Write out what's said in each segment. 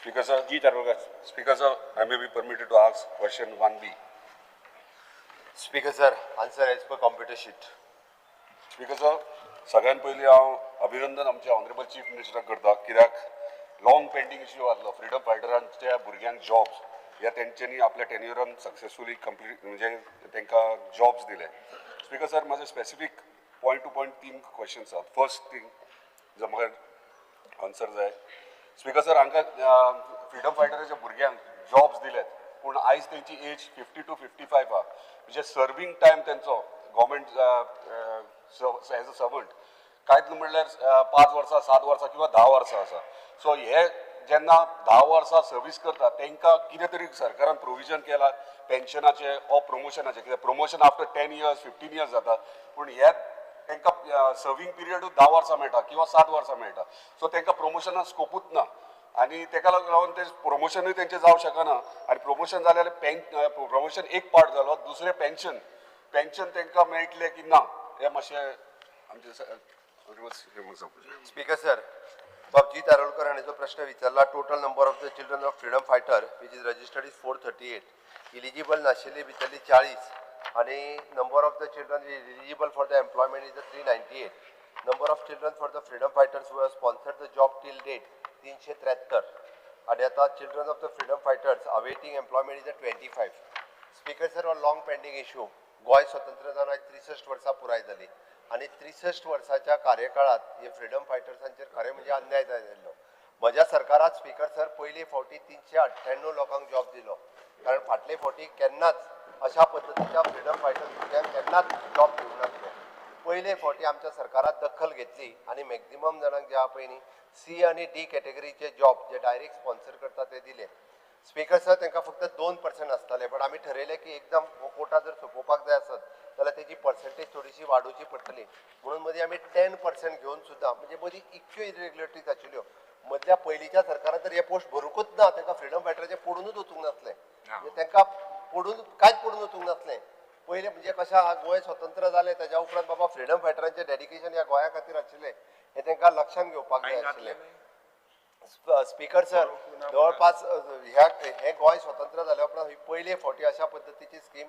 Speaker sir. Ji Tarolkar. Speaker sir, I may be permitted to ask question 1B. Speaker sir, answer as per computer sheet. Speaker sir, सगळ्यात पयलीं हांव अभिनंदन आमच्या honourable chief मिनिस्टराक करता, कित्याक long pending issue आसलो freedom फायटरांच्या भुरग्यांक jobs ह्या तेंच्यांनी आपल्या टेन्युअरान सक्सेसफुली कंप्लीट म्हणजे तांकां जॉब्स दिले. स्पीकर सर, म्हाजे specific point to point 3 questions आसात. फर्स्ट थिंग जो म्हाका आन्सर जाय, स्पीकर सर, हांकां फ्रिडम फायटराच्या भुरग्यांक जॉब्स दिलेत, पूण आयज तेंची एज 50 to 55 आहा, म्हणजे सर्वींग टायम तेंचो गव्हर्मेंट एज अ सर्वंट कांयच म्हणल्यार 5 वर्सां, 7 वर्सां किंवा 10 वर्सां आसा. सो हे जेन्ना 10 वर्सां सर्वीस करता तेंकां कितें तरी सरकारान प्रोविजन केलां पेन्शनाचें ऑर प्रमोशनाचें, कित्याक प्रमोशन आफ्टर 10 इयर्स 15 इयर्स जाता, पूण हे तांकां सर्वींग पिरियडूच 10 वर्सां मेळटा किंवा 7 वर्सां मेळटा. सो तांकां प्रमोशनाक स्कोपूच ना आनी ताका लागून ते प्रमोशनूय तेंचें जावंक शकना. आनी प्रमोशन जालें जाल्यार प्रमोशन एक पार्ट जालो, दुसरें पेन्शन, पेन्शन तांकां मेळटलें की ना हें मातशें आमचें. स्पीकर सर, बाब जी तारोडकर हांणी जो प्रश्न विचारला, total number of the children of freedom fighter which is registered is 438, eligible नाशिल्ली भितरली 40 आनी number of the children eligible for the employment is the 398. Number of children for the freedom fighters who have sponsored the job till date 373 आनी आतां children of the freedom fighters awaiting employment is the 25. Speaker sir, हो long pending issue. Goa स्वतंत्र जावन आयज 63 वर्सां पुराय जाली आनी 63 वर्साच्या कार्यकाळात हे फ्रिडम फायटर्सांचेर खरें म्हणजे अन्याय जाल्लो. म्हज्या सरकारात स्पीकर सर पयले फावटी 398 लोकांक जॉब दिलो, कारण फाटले फावटी केन्नाच अशा पद्दतीच्या फ्रिडम फायटर्स भुरग्यांक केन्नाच जॉब दिवंक नासले. पयले फावटी आमच्या सरकारात दखल घेतली आनी मॅक्झिमम जाणांक जे आहा पळय न्ही सी आनी डी कॅटेगरीचे जॉब जे डायरेक्ट स्पॉन्सर करता ते दिले. स्पीकर सर, तांकां फक्त 2% आसताले, बट आमी ठरयलें की एकदम हो कोटा जर सोंपोवपाक जाय आसत जाल्यार तेजी पर्संटेज थोडीशी वाडोवची पडटली, म्हणून मदीं आमी 10% घेवन सुद्दां, म्हणजे मदीं इतक्यो इरेग्युलरिटीज आशिल्ल्यो. मदल्या पयलींच्या सरकारान तर हे पोस्ट भरुंकूच ना, तांकां फ्रिडम फायटराचें पडुनूच वचूंक नासलें, म्हणजे तांकां पडून कांयच पडून वचूंक नासलें. पयलें म्हणजे कशें आहा, गोंय स्वतंत्र जालें ताज्या उपरांत बाबा फ्रिडम फायटरांचें डेडिकेशन ह्या गोंया खातीर आशिल्लें हें तांकां लक्षांत घेवपाक जाय आशिल्लें. स्पीकर सर, जवळपास ह्या हे गोंय स्वतंत्र जाल्या उपरांत ही पयले फावटी अशा पद्दतीची स्कीम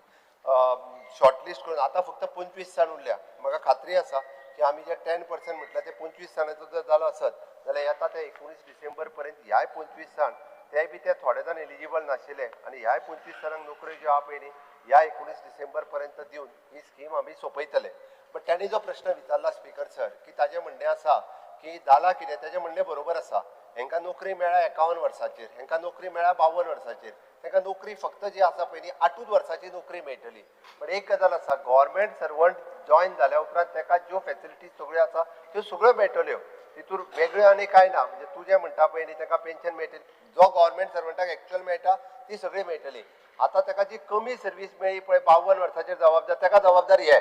शॉर्टलिस्ट करून आतां फक्त 25 जाण उरल्या. म्हाका खात्री आसा की आमी जे 10% म्हटल्यार ते 25 जाणांचो जर जालो आसत जाल्यार येता ते 19 डिसेंबर पर्यंत ह्याय 25 जाण, ते बी ते थोडे जाण एलिजिबल नाशिल्ले आनी ह्याय 25 जाणांक नोकऱ्यो ज्यो आहा पळय न्ही ह्या 19 डिसेंबर पर्यंत दिवन ही स्कीम आमी सोंपयतले. बट तांणी जो प्रश्न विचारला स्पीकर सर की ताजें म्हणणें आसा की जाला कितें, ताजें म्हणणें बरोबर आसा. हेंकां नोकरी मेळ्ळ्या 51 वर्सांचेर, हेंकां नोकरी मेळ्ळ्या 52 वर्सांचेर, तांकां नोकरी फक्त जी आसा पळय न्ही 8 वर्सांची नोकरी मेळटली. बट एक गजाल आसा, गव्हर्मेंट सर्वंट जॉयन जाल्या उपरांत ताका ज्यो फॅसिलिटीज सगळ्यो आसा त्यो सगळ्यो मेळटल्यो, तितूर वेगळ्यो आनी कांय ना. म्हणजे तूं जें म्हणटा पळय न्ही ताका पेन्शन मेळटली, जो गव्हर्मेंट सर्वंटाक एक्चुअल मेळटा ती सगळी मेळटली. आतां ताका जी कमी सर्वीस मेळ्ळी पळय 52 वर्सांचेर जबाबदार ताका जबाबदार हे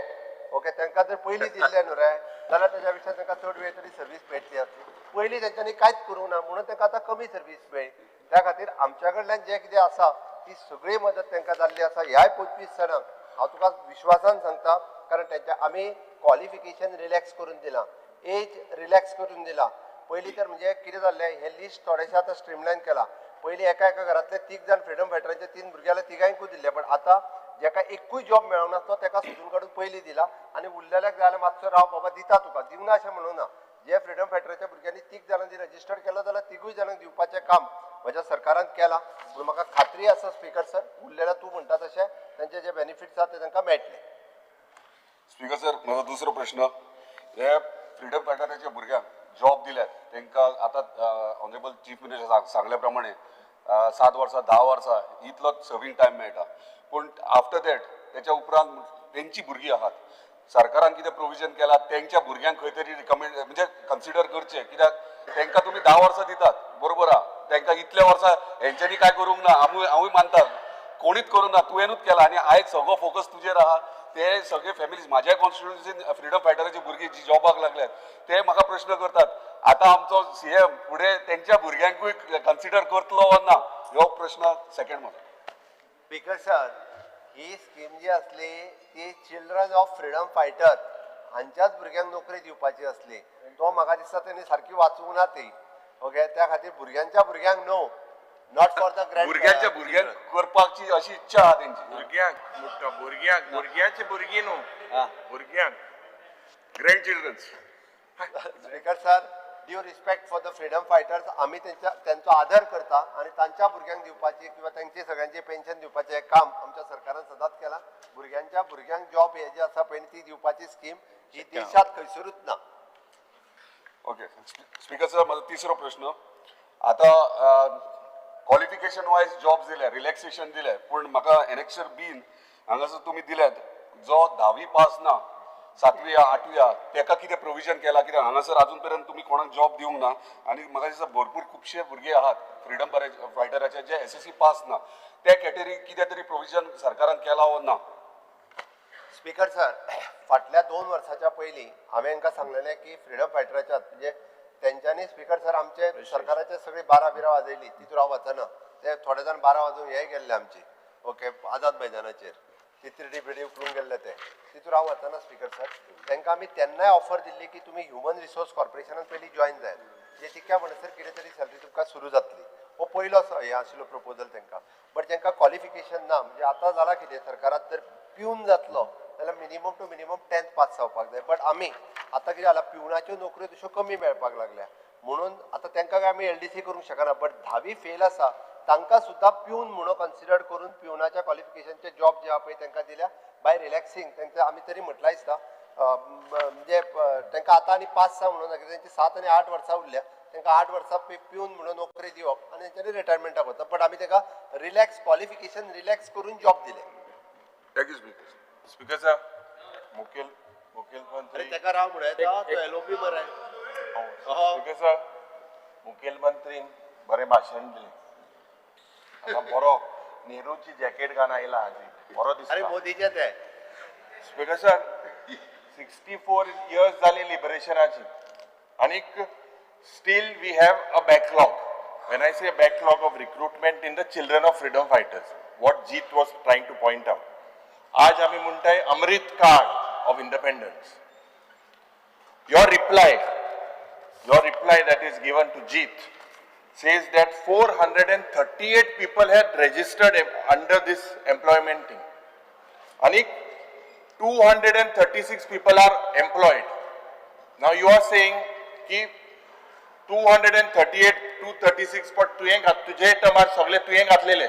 ओके, तांकां जर पयलीं दिल्लें न्हू रे जाल्यार ताज्या पेक्षा तांकां चड वेळ तरी सर्वीस मेळटली आसली. पयलीं तेंच्यांनी कांयच करूंक ना म्हणून तांकां आतां कमी सर्वीस मेळ्ळी. त्या खातीर आमच्या कडल्यान जें कितें आसा ती सगळी मदत तांकां जाल्ली आसा. ह्याय 25 जाणांक हांव तुका विश्वासान सांगता, कारण तेंच्या आमी क्वॉलिफिकेशन रिलॅक्स करून दिलां, एज रिलॅक्स करून दिलां. पयलीं तर म्हणजे कितें जाल्लें, हें लिस्ट थोडेशें आतां स्ट्रीमलायन केलां. पयलीं एका एका घरांतले 3 जाण फ्रिडम फायटरांचे 3 भुरगे जाल्यार तिगांयकूय दिल्ले, पण आतां जेका एकूय जॉब मेळोंक नासलो ताका सोदून काडून पयलीं दिला आनी उरलेल्याक जाय जाल्यार मातसो राव बाबा दिता तुका, दिवना अशें म्हणूं ना. जे फ्रिडम फायटराच्या भुरग्यांनी 3 जाणांनी रजिस्टर्ड केला जाल्यार 3 जाणांक दिवपाचें काम म्हज्या सरकारान केलां. म्हणून म्हाका खात्री आसा स्पीकर सर, उरलेल्या तूं म्हणटा तशें तेंचे जे बेनिफिट्स आसा ते तांकां मेळटले. स्पीकर सर, म्हजो दुसरो प्रश्न, हे फ्रिडम फायटराच्या भुरग्यांक जॉब दिल्यात तांकां आतां ऑनरेबल चीफ मिनिस्टर सांगल्या प्रमाणे 7 वर्सां 10 वर्सां इतलोच सर्वींग टायम मेळटा, पूण आफ्टर that तेच्या उपरांत तेंची भुरगीं आहात, सरकारान कितें प्रोविजन केलां तेंच्या भुरग्यांक खंय तरी रिकमेंड म्हणजे कन्सिडर करचें, कित्याक तांकां तुमी 10 वर्सां दितात बरोबर आहा, तांकां इतल्या वर्सां हेंच्यांनी कांय करूंक ना, हांवूय मानता कोणीच करूंक ना, तुवेंनूच केलां आनी आयज सगळो फोकस तुजेर आहा. ते सगळे फॅमिलीज म्हाज्या कॉन्स्टिट्युएन्सीन फ्रिडम फायटराची भुरगीं जी जॉबाक लागल्यात ते म्हाका प्रश्न करतात, आतां आमचो सीएम फुडें तेंच्या भुरग्यांकूय कन्सिडर करतलो वा ना, हो प्रश्न सेकंड म्हजो. स्पीकर सर, ही स्कीम जी आसली ती चिल्ड्रन ऑफ फ्रिडम फायटर हांच्याच भुरग्यांक नोकरी दिवपाची आसली. तो म्हाका दिसता तेणी सारकी वाचूंक ना ती ओके. त्या खातीर भुरग्यांच्या भुरग्यांक न्हू, Not for the grand भुरग्यांच्या भुरग्यांक करपाची अशी इच्छा आहा तेंची. भुरग्यांक मोठ्या भुरग्यांक, भुरग्याचे भुरगीं न्हू, भुरग्यांक. Grand children's. Speaker sir, due respect for the freedom fighters, आमी तेंच्या तेंचो आदर करता आनी तांच्या भुरग्यांक दिवपाची किंवा तांची सगळ्यांची पेन्शन दिवपाचें हें काम आमच्या सरकारान सदांच केलां. भुरग्यांच्या भुरग्यांक जॉब हे जे आसा पळय ती दिवपाची स्कीम ही देशांत खंयसरूच ना. ओके स्पीकर सर, माझा तिसरो प्रश्न. आता क्वॉलिफिकेशन वायज जॉब्स दिले, रिलॅक्सेशन दिले, पूण म्हाका एनेक्शर बीन हांगासर तुमी दिल्यात, जो धावी पास ना, सातवी या आठवी या, तेका कितें प्रोविजन केला? कित्याक हांगासर अजून पर्यंत तुमी कोणाक जॉब दिवंक ना आनी म्हाका दिसता भरपूर खुबशे भुरगे आहात फ्रिडम फायटराचे जे एसएससी पास ना. त्या कॅटेगरी कितें तरी प्रोविजन सरकारान केला वो ना? स्पीकर सर, फाटल्या 2 वर्साच्या पयलीं हांवें हांकां सांगलेलें की फ्रिडम फायटराच्या म्हणजे तेंच्यांनी, स्पीकर सर, आमचे सरकाराचे सगळी बारा बिरां वाजयली. तितूर हांव वचना. ते थोडे जाण बारा वाजोवन हे गेल्ले आमची, ओके, आझाद मैदानाचेर ती तिरडी बिरडी उखलून गेल्ले ते. तितूर हांव वचना. स्पीकर सर, तांकां आमी तेन्नाय ऑफर दिल्ली की तुमी ह्युमन रिसोर्स कॉर्पोरेशनान पयलीं जॉयन जायात, जे तितक्या म्हणसर कितें तरी सॅलरी तुमकां सुरू जातली. हो पयलो असो हे आशिल्लो प्रपोजल तांकां. बट तांकां क्वॉलिफिकेशन ना. म्हणजे आतां जालां कितें, सरकारात जर पिवन जातलो जाल्यार minimum to minimum 10th pass जावपाक जाय. बट आमी आतां कितें जालां, पिवनाच्यो नोकऱ्यो तश्यो कमी मेळपाक लागल्या, म्हणून आतां तांकां काय आमी एलडीसी करूंक शकना. बट धावी फेल आसा तांकां सुद्दां पिवन म्हणून कन्सिडर करून पिवनाच्या क्वॉलिफिकेशनचे जॉब जे आहा पळय तांकां दिल्या बाय रिलॅक्सिंग तांकां. आमी तरी म्हटलां दिसता, म्हणजे तांकां आतां आनी पांच सहा म्हणून नाका, तेंची 7 आनी 8 वर्सां उरल्या. तांकां 8 वर्सां पिवन म्हणून नोकरी दिवप आनी तेंच्यांनी रिटायरमेंटाक वता. बट आमी ताका रिलॅक्स, क्वॉलिफिकेशन रिलॅक्स करून जॉब दिले. Thank you speaker. Speaker sir, मुखेल मुखेलमंत्री अरे, ताका राव म्हणूं येता, तो एलओपी मरे. स्पीकर सर, मुखेलमंत्रीन बरें भाशण दिलें. आतां बरो नेहरूची जॅकेट घालून आयला आजी, बरो अरे, दिसता. मोदीचे ते. स्पीकर सर, 64 इयर्स जाली लिबरेशनाची आनीक still we have a backlog. When I say backlog of recruitment in the children of freedom fighters, what Jeet was trying to point out, आज आमी म्हणटाय अमृत काळ of independence. Your reply that is given to Jeet says that 438 people had registered under this employment thing. आणि 236 people are employed. Now you are saying की 238, 236, पण तुवें घात तुजे टर्मार सगळे तुवें घातलेले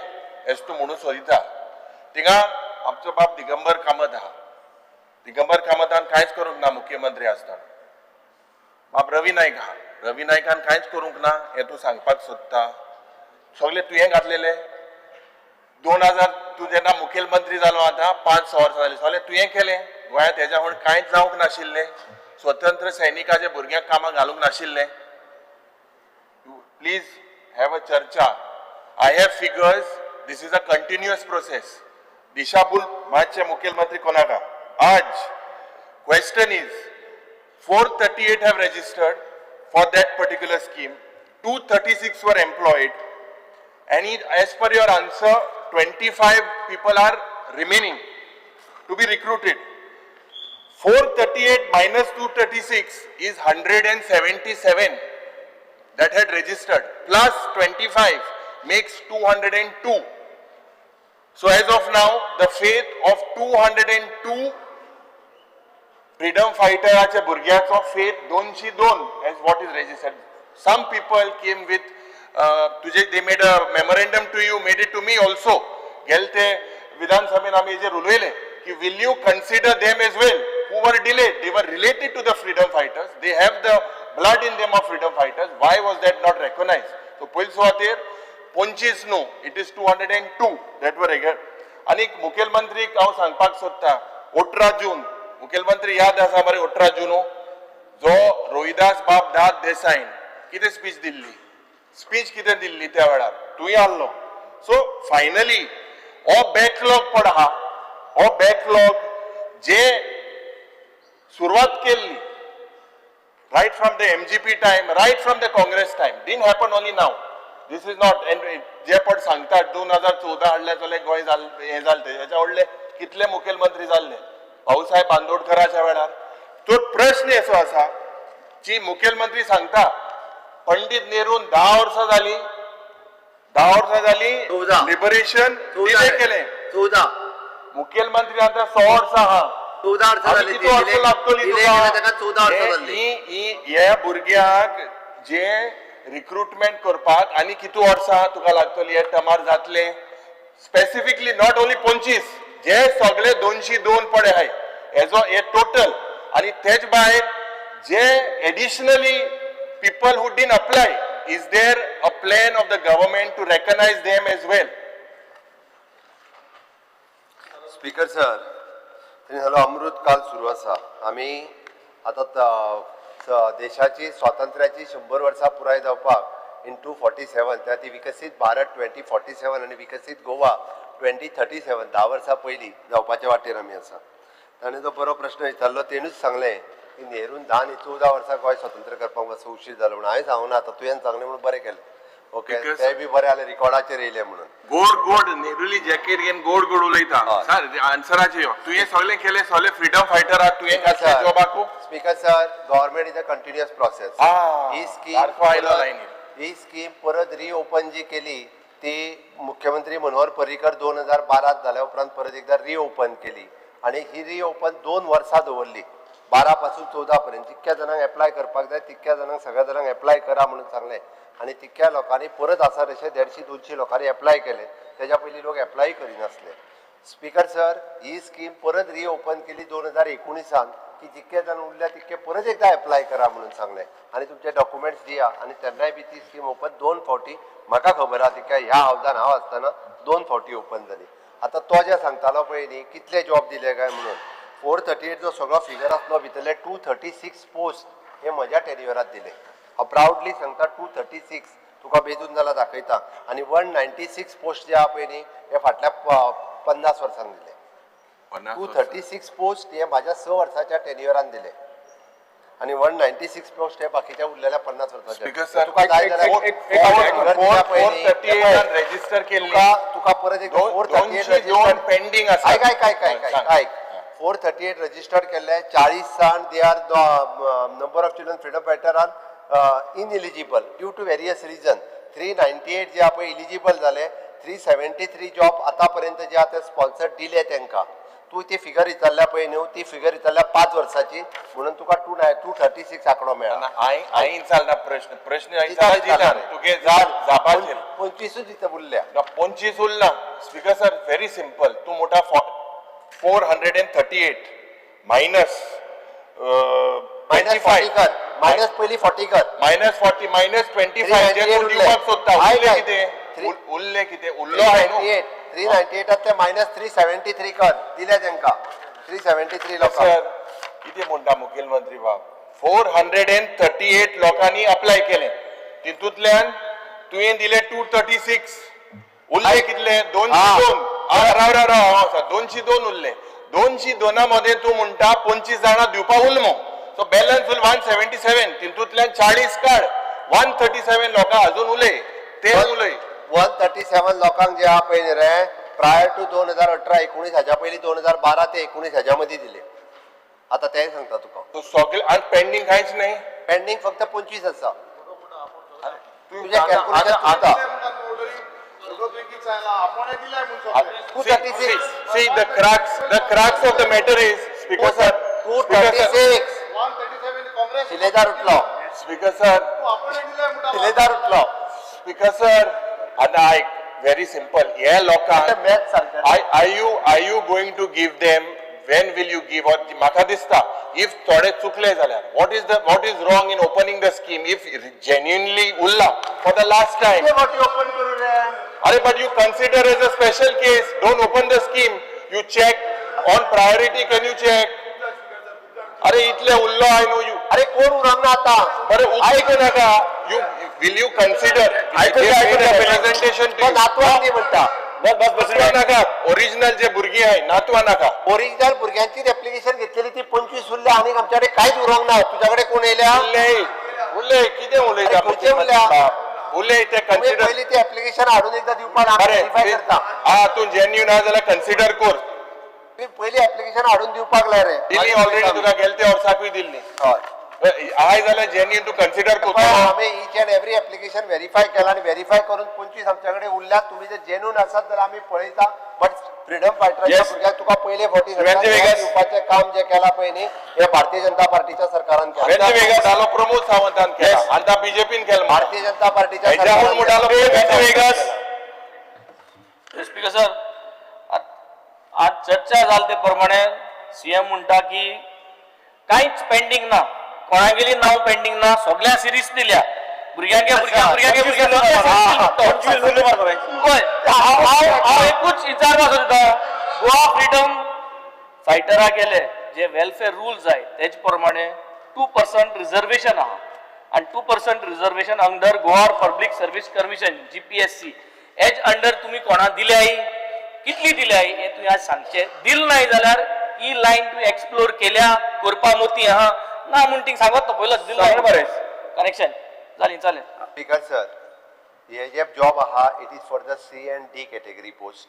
एस तूं म्हणून सोदिता. थिंगा आमचो बाब दिगंबर कामत आहा. दिगंबर कामतान कांयच करूंक ना मुख्यमंत्री आसतना. बाब रवी नायक आहा. रवी नायकान कांयच करूंक ना हें तूं सांगपाक सोदता? सगळे तुवें घातलेले. 2000 तूं जेन्ना मुखेलमंत्री जालो, आतां 5-6 वर्सां जालीं, सगळें तुवें केलें. गोंयांत हेज्या हुन कांयच जावंक नाशिल्लें. स्वतंत्र सैनिकाच्या भुरग्यांक कामाक घालूंक नाशिल्लें. Please have a चर्चा. I have figures. This is a continuous process. दिशाभूल मातशें मुखेलमंत्री कोणाका. आज question is, 438 have registered for that particular scheme, 236 were employed, and as per your answer, 25 people are remaining to be recruited. 438 minus 236 is 177 that had registered, plus 25 makes 202. So as of now, the fate of 202 freedom फायटराच्या भुरग्याचो fate 202 as what is registered. Some people came with तुजे, they made a memorandum to you, made it to me also. गेले ते विधानसभेन आमी हेजेर उलयले की will you consider them as well who were delayed? They were related to the freedom fighters, they have the blood in them of freedom fighters. Why was that not recognized? So पयले सुवातेर 25 न्हू, it is 202 that were. आनी मुखेलमंत्रीक हांव सांगपाक सोदता, 18 जून, मुखेलमंत्री याद आसा मरे? 18 जून जो रोहिदास बाब दाद देसाईन कितें स्पीच दिल्ली, स्पीच कितें दिल्ली त्या वेळार तूंय आहलो. सो फायनली हो बॅकलॉग पण आहा, हो बॅकलॉग जे सुरवात केल्ली right from the MGP time, right from the Congress time, didn't happen only now. This is not, and जे पण सांगतात 2014 हाडले जाल्यार गोंय जाल हें जालें, तेच्या व्हडले कितले मुखेलमंत्री जाल्ले भाऊसाहेब बांदोडकराच्या वेळार. तो प्रश्न असो आसा की मुखेलमंत्री सांगता पंडित नेरून 10 वर्सां जाली. 10 वर्सां जाली. 14. लिबरेशन 14. डिले केलें. 14. मुखेलमंत्री आतां 100 वर्सां आहा. 14 वर्सां आनी जाली. कितू वर्सां लागतली डिले तुका? केले ताका 14 वर्सां जाल्ली. हे भुरग्यांक जे रिक्रुटमेंट करपाक आनी कितू वर्सां तुका लागतली? हे टर्मार जातले? स्पेसिफिकली not only 25, जे सगळे 202 पडे आहाय हेजो हे टोटल, आनी तेच भायर जे additionally people who didn't apply, is there a plan of the government to recognise them as well? Speaker sir, तेणी सांगलो अमृत काल सुरू आसा. आमी आतां देशाची स्वातंत्र्याची 100 वर्सां पुराय जावपाक इन 247, त्या ती विकसीत भारत 2047 आनी विकसीत गोवा 2037 10 वर्सां पयलीं जावपाच्या वाटेर आमी आसा. ताणें जो बरो प्रश्न विचारलो, तेणूच सांगलें की नेरून 10 आनी 14 वर्सां गोंय स्वतंत्र करपाक मातसो उशीर जालो म्हणून. हांवें सांगूना, आतां तुवें सांगलें म्हणून बरें केलें. ओके. तें बी बरें जालें रिकॉर्डाचेर येयलें म्हणून. गोड गोड नेरुली जॅकेट घेवन गोड गोड उलयता. हय. सर, आन्सराचे यो. तुवें सगळें केलें, सगळे फ्रिडम फायटर आहात, तुवें घातलें जॉबाकू? Speaker sir, government is a continuous process. Ah, he scheme सारको आयलो लायनीर. ही स्कीम परत रिओपन जी केली ती मुख्यमंत्री मनोहर पर्रीकर 2012त जाल्या उपरांत परत एकदा रिओपन केली आनी ही रिओपन 2 वर्सां दवरली, 12 पासून 14 पर्यंत. जितक्या जाणांक एप्लाय करपाक जाय तितक्या जाणांक, सगळ्या जाणांक एप्लाय करा म्हणून सांगलें आनी तितक्या लोकांनी परत आसा तशें 150-200 लोकांनी एप्लाय केलें. तेज्या पयलीं लोक एप्लाय करिनासले. स्पीकर सर, ही स्कीम परत रिओपन केली 2019an की जितके जाण उरल्या तितके परत एकदा एप्लाय करा म्हणून सांगलें आनी तुमचे डॉक्युमेंट्स दिया. आनी तेन्नाय बी ती स्कीम ओपन दोन फावटी, म्हाका खबर आहा तिका, ह्या हावजान हांव आसतना दोन फावटी ओपन जाली. आतां तो जे सांगतालो पळय न्ही, कितले जॉब दिले काय म्हणून, 438 जो सगळो फिगर आसलो, भितरले 236 पोस्ट हे म्हज्या टेन्युअरात दिले. हांव प्रावडली सांगता, 236 तुका बेजून जाल्यार दाखयता. आनी 196 पोस्ट जे आहा पळय न्ही, हे फाटल्या 50 वर्सांक दिले. 236 पोस्ट हे माझ्या 6 वर्साच्या टेन्युअरान दिले आणि 196 पोस्ट हे बाकीच्या उरलेल्या 50 वर्साच्या. Speaker sir, तुका जाय जाल्यार figure दिल्या पळय न्ही, 438 रजिस्टर केल्ली. तुका परत एक 438 202 पेंडींग आसा. ऐक ऐक ऐक ऐक ऐक. सांग. ऐक, 438 रजिस्टर्ड केल्ले, 40 जाण they are number of children freedom fighter are ineligible due to various reason. 398 जे आहा पळय इलिजिबल जाले. 373 जॉब आतां पर्यंत जे आहा ते स्पॉन्सर दिले तांकां. तूं ती फिगर विचारल्या पळय न्हू, ती फिगर विचारल्या 5 वर्साची, म्हणून तुका 236 आंकडो मेळ्ळा. हांवें विचारना प्रश्न. प्रश्न हांवें विचारला जितान तुगे जापाचेर. 25ूच इथं उरल्या. ना, 25 उरला. Speaker sir, very simple. तूं मोठा 438 मायनस मायनस 40 कर, मायनस पयलीं 40 कर. मायनस 40, मायनस 25 जे तूं 398 दिवपाक सोदता. उरले. उरले ऐक, कितें? उरले कितें? उरलो हाय न्हू. 398, 398तांतले मायनस 373 कर. दिले तांकां 373 लोकांक. सर, कितें म्हणटा मुखेलमंत्री बाब, 438 लोकांनी अप्लाय केलें, तितूंतल्यान तुवें दिले 236. उरले कितले? 202. राव राव राव, हांव आसा. 202 उरले. 202 मदें तूं म्हणटा 25 जाणां दिवपा उरलो, सो बॅलन्स उरले 177. तितूंतल्यान 40 काड, 137 लोकां अजून उलय, ते उलय. 137 लोकांक जे आहा पळय न्ही रे, प्रायर टू 2018-19, हाज्या पयलीं 2012 ते 19 हाज्या मदीं दिले. आतां तेंय सांगता तुका. सो सगळे आनी पेंडींग कांयच न्हय. पेंडींग फक्त 25 आसा. तुजें कॅल्क्युलेशन चुकता. 236. See, the crux of the matter is, Speaker sir, two Speaker thirty sir, six शिलेदार उठलो. Speaker sir, शिलेदार उठलो. Speaker sir, आतां आयक, very simple. हे लोकांक मॅथ सारकें. Are you going to give them? When will you give? Or म्हाका दिसता, if थोडे चुकले जाल्यार, what is wrong in opening the scheme if genuinely उरला for the last time? Open करू रे? अरे, but you consider as a special case. Don't open the scheme. You check on priority. Can you check? अरे, इतले उरलो I know you. अरे, कोण उरना आता. बरं, आयकू नाका. You will you consider presentation? तो नातवाक दी म्हणटा. बस बस बस नाका. ओरिजिनल जे भुरगीं आहाय, नातवा नाका. ओरिजिनल भुरग्यांचीच एप्लिकेशन घेतलेली ती 25 उरल्या आनी आमच्याकडे कांयच उरोंक ना. तुझ्याकडे कोण येयल्या? उरले, उरले. कितें उलयता? अरे, खंयचे उरल्या? उलय ते तुमी कन्सिडर. पयलीं ती एप्लिकेशन हाडून एकदा दिवपाक आमी बरें. व्हेरीफाय करता. हा, तूं जेन्युन आहा जाल्यार कन्सिडर कर. तुमी पयलीं एप्लिकेशन हाडून दिवपाक लाय रे. दिल्ली ऑलरेडी तुका, गेले ते वर्साकूय दिल्ली. हय. आहाय जाल्यार जेन्युइन तूं कन्सिडर पण करता. आमी each and every application verify केला आनी व्हेरीफाय करून 25 आमच्या कडेन उरल्यात. तुमी जर जेन्यून आसात जाल्यार आमी पळयता, बट फ्रिडम फायटराच्या भुरग्याक तुका पयले फावटी सरकार Vegas. दिवपाचें काम जें केलां पळय न्ही, हें भारतीय जनता पार्टीच्या सरकारान केलां. Venture Vegas. म्हणटालो प्रमोद सावंतान केला आनी आतां बीजेपीन केला. भारतीय जनता पार्टीच्या हेज्याहून सरकारान म्हणटालो केलां. वेगास. स्पीकर सर, आज चर्चा जाल ते प्रमाणे सीएम म्हणटा की कांयच पेंडींग ना, कोणागेली नांव पेंडींग ना, सगळ्या सिरीज दिल्या भुरग्यांके भुरग्या भुरग्यांके भुरग्यांक. हय, हांव हांव एकूच विचारपाक सोदता, गोवा फ्रिडम फायटरा गेले जे वेलफेअर रूल्स जाय तेज प्रमाणे 2% रिजर्वेशन आहा आनी 2% reservation under Goa Public Service Commission GPSC as under तुमी कोणा दिल्याय, कितली दिल्याय हें तुमी आज सांगचें. दिल नाय जाल्यार ही लायन तुवें एक्सप्लोर केल्या करपा मोती आहा ना म्हूण थिंग सांगत तो पयलोच दिल. सांग बरें. करेक्शन जाली चालेल. स्पीकर सर, हे जे जॉब आहा, it is for the C and D category post.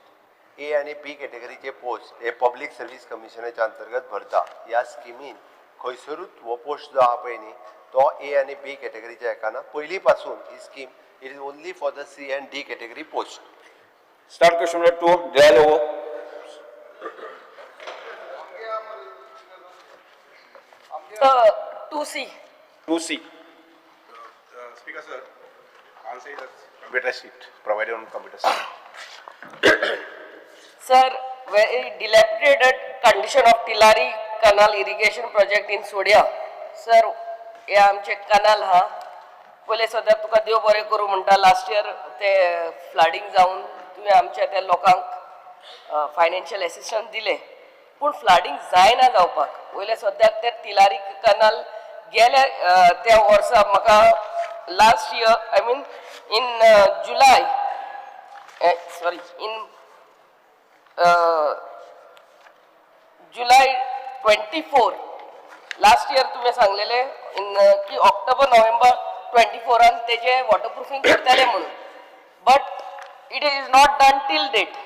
A आनी बी कॅटेगरीचे पोस्ट हे पब्लीक सर्वीस कमिशनाच्या अंतर्गत भरता. ह्या स्किमीन खंयसरूच हो पोस्ट जो आहा पळय न्ही, तो ए आनी बी कॅटेगरीच्या हेका ना. पयलीं पासून ही scheme, it is only for the C and D category post. Start question number 2, Delilah Lobo. 2C. 2C. Speaker sir, answer is computer sheet provided on computer sheet. Sir, very dilapidated condition of Tillari Canal irrigation project in Sodia. Sir, हे आमचे कनाल हा पयले सद्याक तुका देव बरें करूं म्हणटा, लास्ट इयर ते फ्लडिंग जावन तुवें आमच्या त्या लोकांक फायनान्शियल एसिस्टन्स दिलें, पूण फ्लडिंग जायना जावपाक. वयले सद्याक ते तिलारी कनाल गेल्या त्या वर्सा म्हाका last year, I mean in July, sorry, in July 24 last year तुवें सांगलेले इन की ऑक्टोबर नोव्हेंबर 24 तेजे वॉटरप्रुफींग करतले म्हणून, but it is not done till date.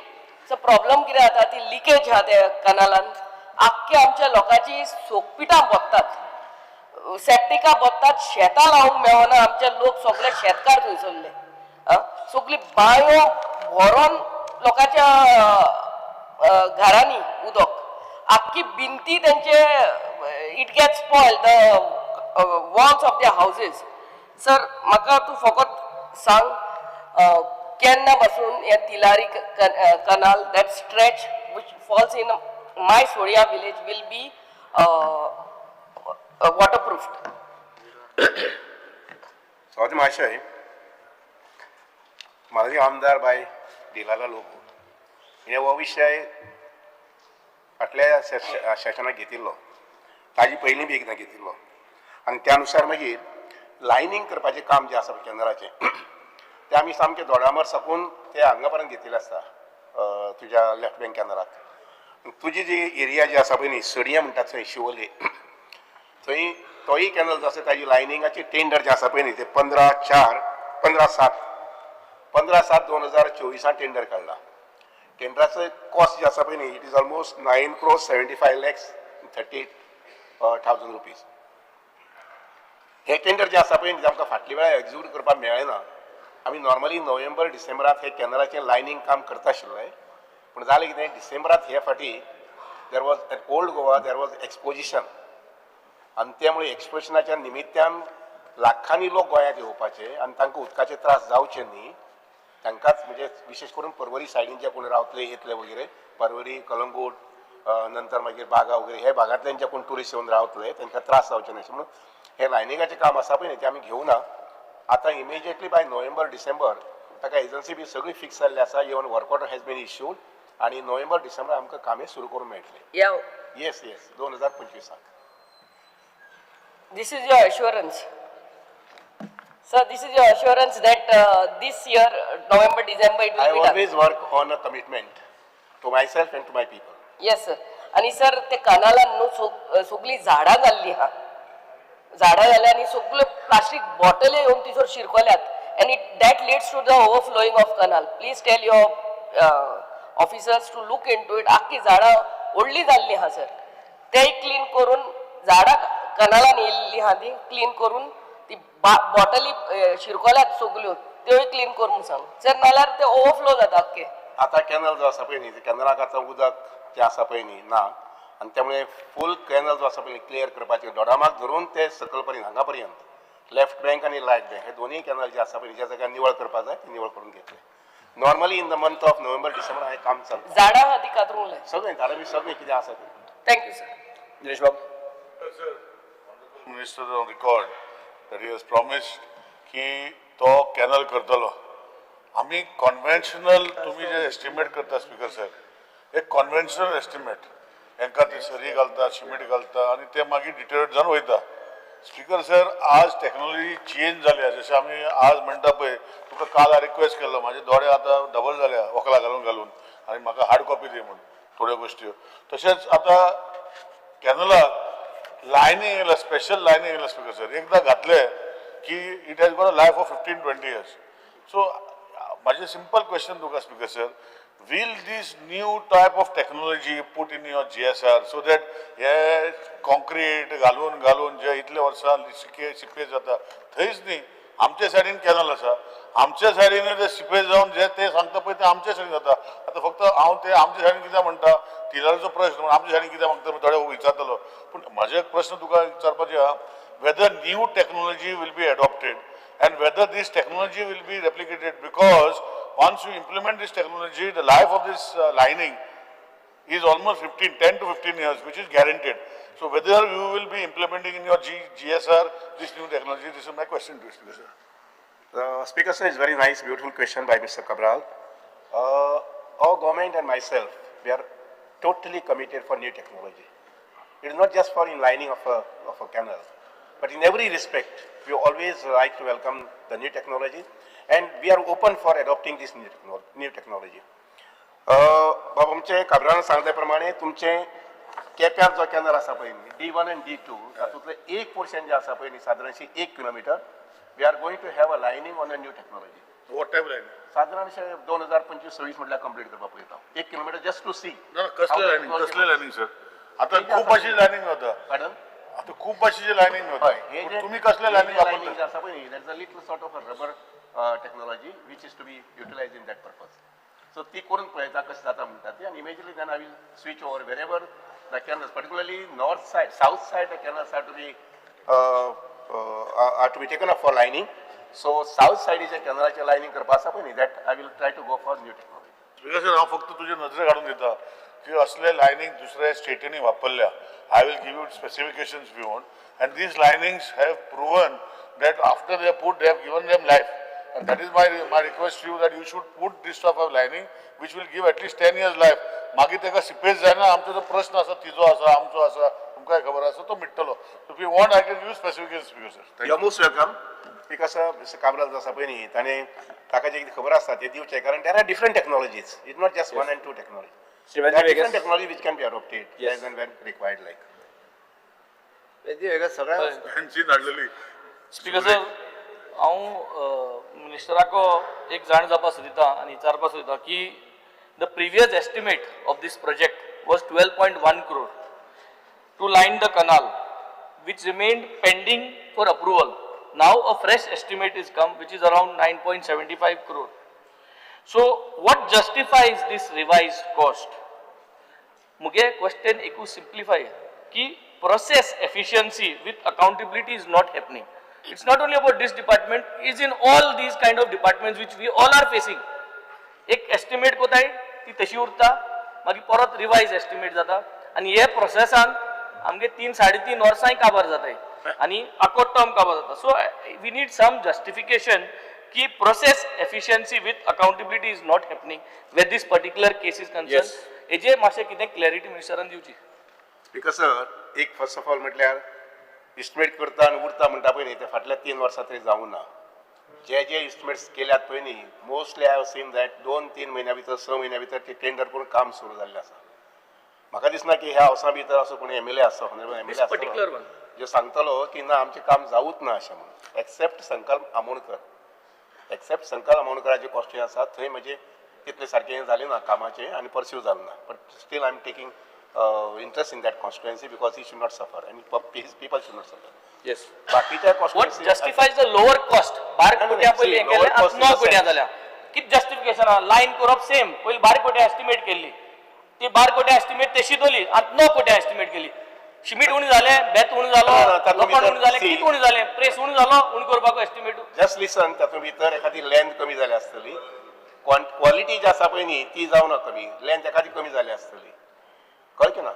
So problem कितें जाता, ती लिकेज आहा त्या कनालान, आख्खे आमच्या लोकांची सोकपिठां बोत्तात, सेप्टिकां बोत्तात, शेतां लावंक मेळना. आमचे लोक सगळे शेतकार थंयसरले, आं, सगळी बांयो भरोन लोकांच्या घरांनी उदक, आख्खी भिंती तेंचे, it get spoil the walls of the houses. Sir, म्हाका तूं फकत सांग, केन्ना पासून हे Tillari canal, that stretch which falls in my Sodia village, will be waterproofed? सभापती महाशय, म्हाजी आमदार बाय डिलाला लोबो हिणें हो विशय फाटल्या सेशनाक घेतिल्लो, ताजी पयलीं बी एकदां घेतिल्लो आनी त्या नुसार मागीर लायनींग करपाचें काम जें आसा पळय कॅनलाचें, तें आमी सामकें दोडामार साकून ते हांगा पर्यंत घेतिल्लें आसता, तुज्या लेफ्ट बँक कॅनलाक. तुजी जी एरिया जी आसा पळय न्ही, सडयां म्हणटात थंय, शिवोले थंय तोय कॅनल जो आसा, ताजी लायनिंगाचे टेंडर जे आसा पळय न्ही, ते 15/4, 15/7, 15/7/2024 टेंडर काडला. टेंडराचो कॉस्ट जे आसा पळय न्ही, it is almost 9 crore 75 lakhs 38 thousand rupees. हे टेंडर जे आसा पळय न्ही, ते आमकां फाटल्या वेळार एक्जिक्यूट करपाक मेळ्ळें ना. आमी नॉर्मली नोव्हेंबर डिसेंबरात हे कॅनलाचें लायनींग काम करता आशिल्ले, पूण जालें कितें, डिसेंबरात हे फाटी there was at Old Goa there was exposition आनी त्यामुळे एक्सपोजिशनाच्या निमित्यान लाखांनी लोक गोंयांत येवपाचे आनी तांकां उदकाचे त्रास जावचे न्ही, तांकांच म्हणजे विशेश करून परवरी सायडीन जे कोण रावतले येतले वगैरे, परवरी, कलंगूट, नंतर मागीर बागा वगैरे हे भागांतल्यान जे कोण ट्युरिस्ट येवन रावतले तांकां त्रास जावचे न्ही म्हणून हे लायनिंगाचें काम आसा पळय न्ही, तें आमी घेवना. आतां इमिजिएटली बाय नोव्हेंबर डिसेंबर ताका एजन्सी बी सगळी फिक्स जाल्ली आसा. Even work order has been issued आनी नोव्हेंबर डिसेंबर आमकां कामें सुरू करूंक मेळटलें. या. येस, 2025. This is your assurance. Sir, this is your assurance that this year, November, December, it will I be done. Always work on a commitment to myself and to my people. Yes, sir. आणि sir, ते कनालान न्हू सगळीं झाडां जाल्लीं आहा, झाडां जाल्या आनी सगल्यो प्लास्टीक बॉटल येवन थंयसर शिरकल्यात and it that leads to the overflowing of canal. Please tell your officers to look into it. आख्खी झाडां व्हडलीं जाल्लीं आहा सर, तेय क्लीन करून झाडां कनालान येयल्ली आहा ती क्लीन करून ती बॉटली शिरकोल्यात सगल्यो त्योय क्लीन कर म्हूण सांग सर, नाल्यार ते ओवरफ्लो जाता आख्खे. आतां कॅनल जो आसा पळय न्ही, कॅनलाक आतां उदक जें आसा पळय न्ही ना, आनी त्यामुळे फूल कॅनल जो आसा पळय क्लियर करपाचें, दोडामार्ग धरून ते सकल पर्यंत हांगा पर्यंत लेफ्ट बँक आनी रायट बँक हे दोनूय कॅनल जे आसा पळय ज्या जाग्यार निवळ करपाक जाय ते निवळ करून घेतले. Normally in the month of November December हें काम चलता. झाडां आहा ती कातरूंक लाय. सगळें झाडां बी सगळें कितें आसा तें. Thank you sir. Nilesh Babu. Minister on record that he has promised की तो कॅनल करतलो. आमी कॉन्वेन्शनल तुमी जे एस्टिमेट करता स्पिकर साहेब, एक कॉन्वेन्शनल एस्टिमेट, हेंकां ते सरी घालता, सिमेंट घालता आनी ते मागीर डिटेरिएट जावन वयता. स्पिकर सर, आज टॅक्नोलॉजी चेंज जाल्या. जशें आमी आज म्हणटा पळय, तुका काल हांव रिक्वेस्ट केल्लो, म्हाजे दोळे आतां डबल जाल्या वखलां घालून घालून आनी म्हाका हार्ड कॉपी दी म्हूण थोड्यो गोश्टी. तशेंच आतां कॅनलाक लायनींग येयला, स्पेशल लायनींग येयला स्पिकर सर, एकदां घातले की it has got a life of 15-20 years. So म्हाजें सिंपल क्वेश्चन तुका speaker sir, will this new type of technology put in your GSR so that हे कॉन्क्रीट घालून घालून जे इतले वर्सां सिपेज जाता थंयच न्ही, आमच्या सायडीन कॅनल आसा, आमच्या सायडीन ते सिपेज जावन जे ते सांगता पळय ते आमच्या सायडीन जाता. आतां फक्त हांव ते आमच्या सायडीन कित्याक म्हणटा, तिलारीचो प्रश्न म्हूण आमच्या सायडीन कित्याक मागता थोडे विचारतलो. पूण म्हाजे एक प्रश्न तुका विचारपाचे आहा, whether new technology will be adopted and whether this technology will be replicated, because once you implement this technology, the life of this lining is almost 10 to 15 years, which is guaranteed. So whether you will be implementing in your GSR this new technology, this is my question to you, Speaker sir. Speaker sir, is very nice, beautiful question by Mr. Cabral. Our government and myself, we are totally committed for new technology. It is not just for inlining of a canal, but in every respect, we always like to welcome the new technology, and we are open for adopting this new technology. बाबा आमचे काब्रान सांगल्या प्रमाणे तुमचे केप्यार जो canal आसा पळय न्ही, D1 आनी D2 तातूंतलें एक पोर्शन जें आसा पळय न्ही सादारणशी 1 kilometre, we are going to have a lining on a new technology. What type lining? सादारणशे 2025-26 म्हटल्यार कंप्लीट करपाक पळयता, 1 किलोमिटर जस्ट टू सी. ना, कसलें लायनिंग, कसलें लायनिंग सर? आतां खूब अशी लायनिंग जाता. पार्डन? आतां खूब अशी लायनिंग जाता, तुमी कसलें लायनिंग वापरता? आसा पळय न्ही, that is a little sort of a rubber technology which is to be utilise in that purpose. So ती करून पळयता कशें जाता म्हणटा ती, आनी immediately then I will switch over wherever the canals, particularly north side, south side the canals are to be taken up for lining. So south सायडीच्या कॅनलाचें लायनींग करपा आसा पळय न्ही, that I will try to go for new technology. Speaker sir, हांव फक्त तुजे नदरे काडून दिता की असले लायनींग दुसऱ्या स्टेटींनी वापरल्या. I will give you specifications if you want, and these linings have proven that after they put, they have given them life. And that is my request to you that you should put this type of lining which will give at least 10 years life. मागीर ताका seepage जायना, आमचो जो प्रश्न आसा तिजो आसा, आमचो आसा, तुमकांय खबर आसा, तो मिट्टलो. If you want I can give specifications, speaker sir. You are most welcome. Because mister Cabral जो आसा पळय न्ही, ताणें ताका जें कितें खबर आसता तें दिवचें, कारण there are different technologies, it not just one and two technology. Shri There are Veghes. different technology which can be adopted Yes. as and when required, like. सगळ्यांक हेंची धाडलेली. स्पिकर सर, हांव मिनिस्टराको एक जाण जावपाक सोदिता आनी विचारपाक सोदिता की the previous estimate of this project was 12.1 crore to line the canal, which remained pending for approval. Now a fresh estimate is come which is around 9.75 crore. So what justifies this revised cost? मुगे question एकू simplify की process efficiency with accountability is not happening. It's not only about this department, is in all these kind of departments which we all are facing. एक estimate कोताय ती तशी उरता, मागीर परत रिवायज एस्टिमेट जाता आनी हे प्रोसेसान आमगे 3-3.5 वर्सांय काबार जाताय आनी आखो टर्म काबार जाता. So we need some justification की process efficiency with accountability is not happening where this particular case is concern. हेजे मातशें कितें क्लॅरिटी मिनिस्टरान दिवची. Because sir, एक फर्स्ट ऑफ ऑल म्हटल्यार इस्टिमेट करता आनी उरता म्हणटा पळय न्ही, ते फाटल्या 3 वर्सां तरी जावूं ना. जे जे इस्टिमेट्स केल्यात पळय न्ही, mostly I have seen that 2-3 म्हयन्या भितर, 6 म्हयन्या भितर ते टेंडर करून काम सुरू जाल्लें आसा. म्हाका दिसना की ह्या हावसा भितर असो कोणी एम एल ए आसा, honourable M L A This particular one. जो सांगतलो की ना आमचें काम जावूच ना अशें म्हणून, एक्सेप्ट संकल्प आमोणकर. एक्सेप्ट संकल्प आमोणकराचे कॉस्ट्यूम आसा थंय म्हजें तितलें सारकें जालें ना कामाचें आनी पर्स्यू जालें ना, but still I am taking interest in that constituency because he should not suffer and his people should not suffer. Yes. बाकीच्या What constituency justifies the lower cost? बारा नाही, कोट्या नाही, पयलीं see, हें केलें lower आतां cost in 9 the Kotya sense- जाल्या. कितें जस्टिफिकेशन आहा? लायन करप सेम पयलीं 12 कोट्या एस्टिमेट केल्ली ती 12 कोट्या एस्टिमेट तशी दवरली आतां 9 कोट्या एस्टिमेट केली. शिमीट उणें जालें, बेत उणें जालो, ना, ना, तातूंत लोखण भितर उणें जालें, see- कितें उणें जालें, प्रेस उणें जालो, उणें करपाक एस्टिमेट. जस्ट लिसन, तातूंत भितर एखादी लेंथ कमी जाल्या आसतली, क्वॉलिटी जी आसा पळय न्ही ती जावना कमी, लेंथ एखादी कमी जाल्या आसतली, कळ्ळें की ना,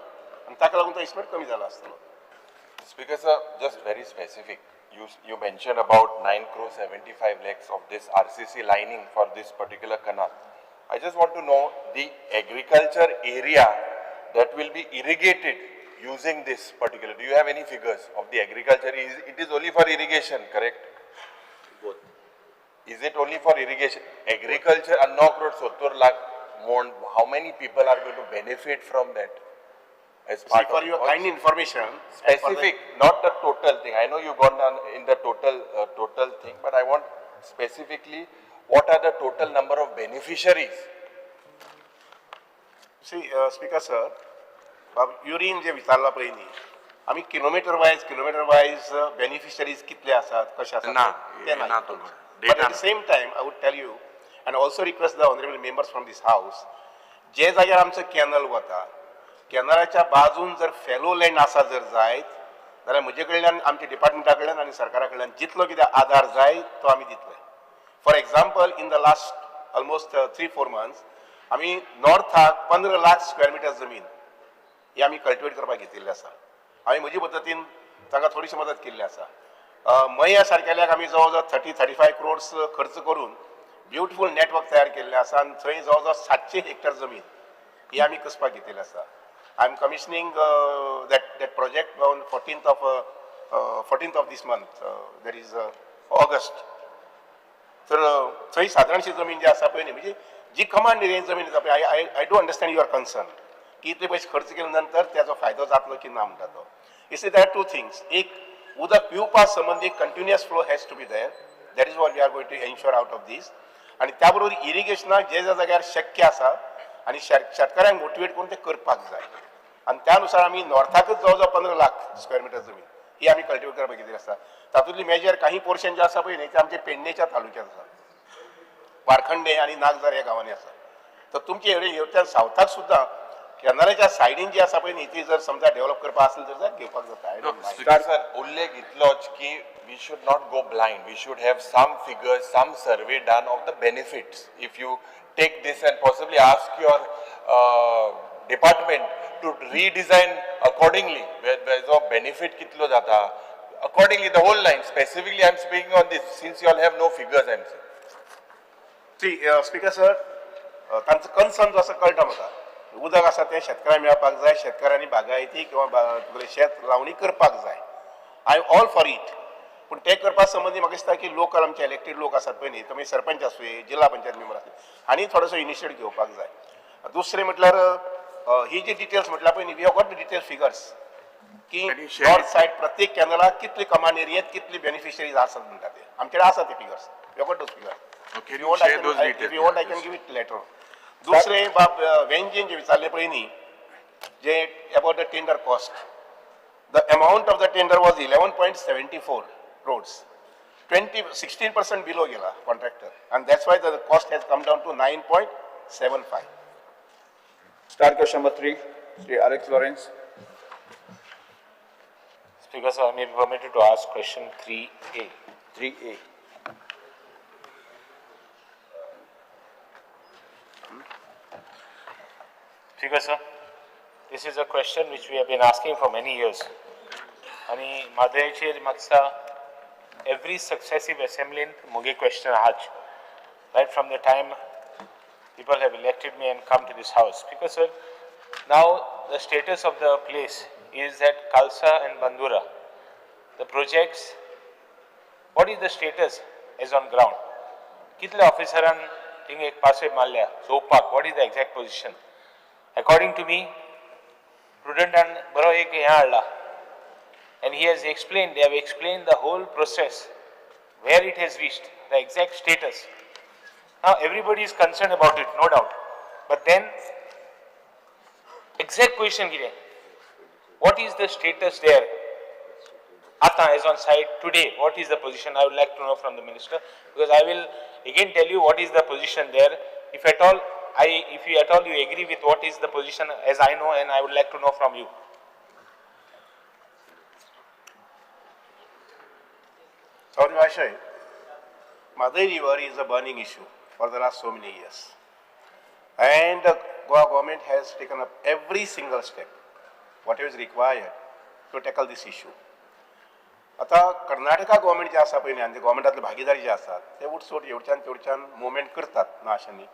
आनी ताका लागून तो एस्टिमेट कमी जाला आसतलो. Speaker sir, just very specific. You mentioned about 9 crore 75 lakhs of this RCC lining for this particular canal. I just want to know the agriculture area that will be irrigated using this particular. Do you have any figures of the agriculture? It is only for irrigation, correct? Both. Is it only for irrigation? Agriculture, 9 crore 70 lakh more. How many people are going to benefit from that? As See, part for of your kind information, and for the- specific, not the total thing. I know you've gone down in the total thing, but I want specifically what are the total number of beneficiaries? See, Speaker sir, बाब urine जे विचारला पळय न्ही, आमी kilometre wise beneficiaries कितले आसात, कशे आसात ना, ते ना तुमकां. But Data at the same time I would tell you and also request the honourable members from this house, जे जाग्यार आमचो कॅनल वता, कॅनलाच्या बाजून जर फेलो लँड आसा जर जायत जाल्यार म्हजे कडल्यान, आमच्या डिपार्टमेंटा कडल्यान आनी सरकारा कडल्यान जितलो कितें आदार जाय तो आमी दितले. For example, in the last almost 3-4 months आमी नॉर्थाक 15 लाख स्क्वेअर मिटर जमीन ही आमी कल्टिवेट करपाक घेतिल्ली आसा. हांवें म्हजे पद्दतीन तांकां थोडीशी मदत केल्ली आसा. मया सारकेल्याक आमी जवळ जवळ 30-35 क्रोड्स खर्च करून ब्युटिफूल नेटवर्क तयार केल्लें आसा आनी थंय जवळ जवळ 700 हेक्टर जमीन ही आमी कसपाक घेतिल्ली आसा. I am commissioning that project on 14th of this month, that is August. तर थंय सादारणशी जमीन जी आसा पळय न्ही, म्हणजे जी कमांड एरियेन जमीन आसा पळय, I I do understand your concern की इतले पयशे खर्च केले नंतर त्याचो फायदो जातलो की ना म्हणटा तो. Is there are two things. एक, उदक पिवपा संबंदी continuous flow has to be there, that is what we are going to ensure out of this. आनी त्या बरोबर इरिगेशनाक जे ज्या जाग्यार शक्य आसा आनी शेतकाऱ्यांक मोटिवेट करून ते करपाक जाय. आनी त्या नुसार आमी नॉर्थाकच जवळ जवळ 15 लाख स्क्वेअर मिटर जमीन ही आमी कल्टिवेट करपाक घेतिल्ली आसा. तातूंतली मेजर काही पोर्शन जे आसा पळय न्ही ते आमचे पेडणेच्या तालुक्यात आसा, वारखंडे आनी नागझर ह्या गांवांनी आसा. तर तुमचे हेवटेन सावथाक सुद्दां कॅनलाच्या सायडीन जी आसा पळय न्ही ती जर समजा डेव्हलप करपाक आसली तर जाय घेवपाक जाता. I don't mind. Speaker sir, उल्लेख इतलोच की we should not go blind. We should have some figures, some survey done of the benefits. If you take this and possibly ask your department to redesign accordingly, where जो benefit कितलो जाता, accordingly the whole line. Specifically, I am speaking on this since you all have no figures. I am saying. See, Speaker sir, तांचो concern जो आसा कळटा म्हाका. उदक आसा तें शेतकाऱ्यांक मेळपाक जाय, शेतकाऱ्यांनी बागायती किंवा तुगेलें शेत लावणी करपाक जाय. I am all for it. पूण तें करपा संबंदी म्हाका दिसता की लोकल आमचे इलेक्टेड लोक आसात पळय न्ही, तुमी सरपंच आसूं, जिल्हा पंचायत मेंबर आसूं, हांणी थोडोसो इनिशिएट घेवपाक जाय. दुसरें म्हटल्यार ही जी डिटेल्स म्हटल्यार पळय न्ही, we have got the detail figures की Can you share north it? Side प्रत्येक कॅनलाक कितली कमांड एरियेत कितली बेनिफिशरीज आसात म्हणटा ते आमचे कडेन आसा ते figures. We have got those figures. Okay, If you want, I share can, those if details. you want, I can give it later. दुसरें बाब वेंजीन जे विचारलें पळय न्ही, जे about the tender cost, the amount of the tender was 11.74 crores, 16% below गेला contractor, आनी that's why the cost has come down to 9.75. Star question number 3, Shri Alex Lawrence. Speaker sir, I may be permitted to ask question 3A. 3A. Speaker sir, this is a question which we have been asking for many years. आनी म्हादयचेर म्हाका every successive assembly मुगे question आहाच, right from the time people have elected me and come to this house. Because sir, now the status of the place is that Kalsa and Bandura, the projects, what is the status as on ground? कितले ऑफिसरान thing एक पासय मारल्या चोवपाक, what is the exact position? According to me, प्रुडंटान बरो एक हें हाडला and he has explained, they have explained the whole process, where it has reached, the exact status. Now everybody is concerned about it, no doubt. But then, Exact position कितें? What is the status there आतां as on site today? What is the position? I would like to know from the minister, because I will again tell you what is the position there. If at all if you at all you agree with what is the position as I know, and I would like to know from you. Sorry, Vashay. Mhadei River is a burning issue for the last so many years. And the Goa government has taken up every single step, whatever is required to tackle this issue. आतां Karnataka government जे आसा पळय न्ही, आनी ते गव्हर्मेंटातले भागीदारी जे आसात ते उठसूट हेवच्यान तेवच्यान movement करतात ना अशें न्ही.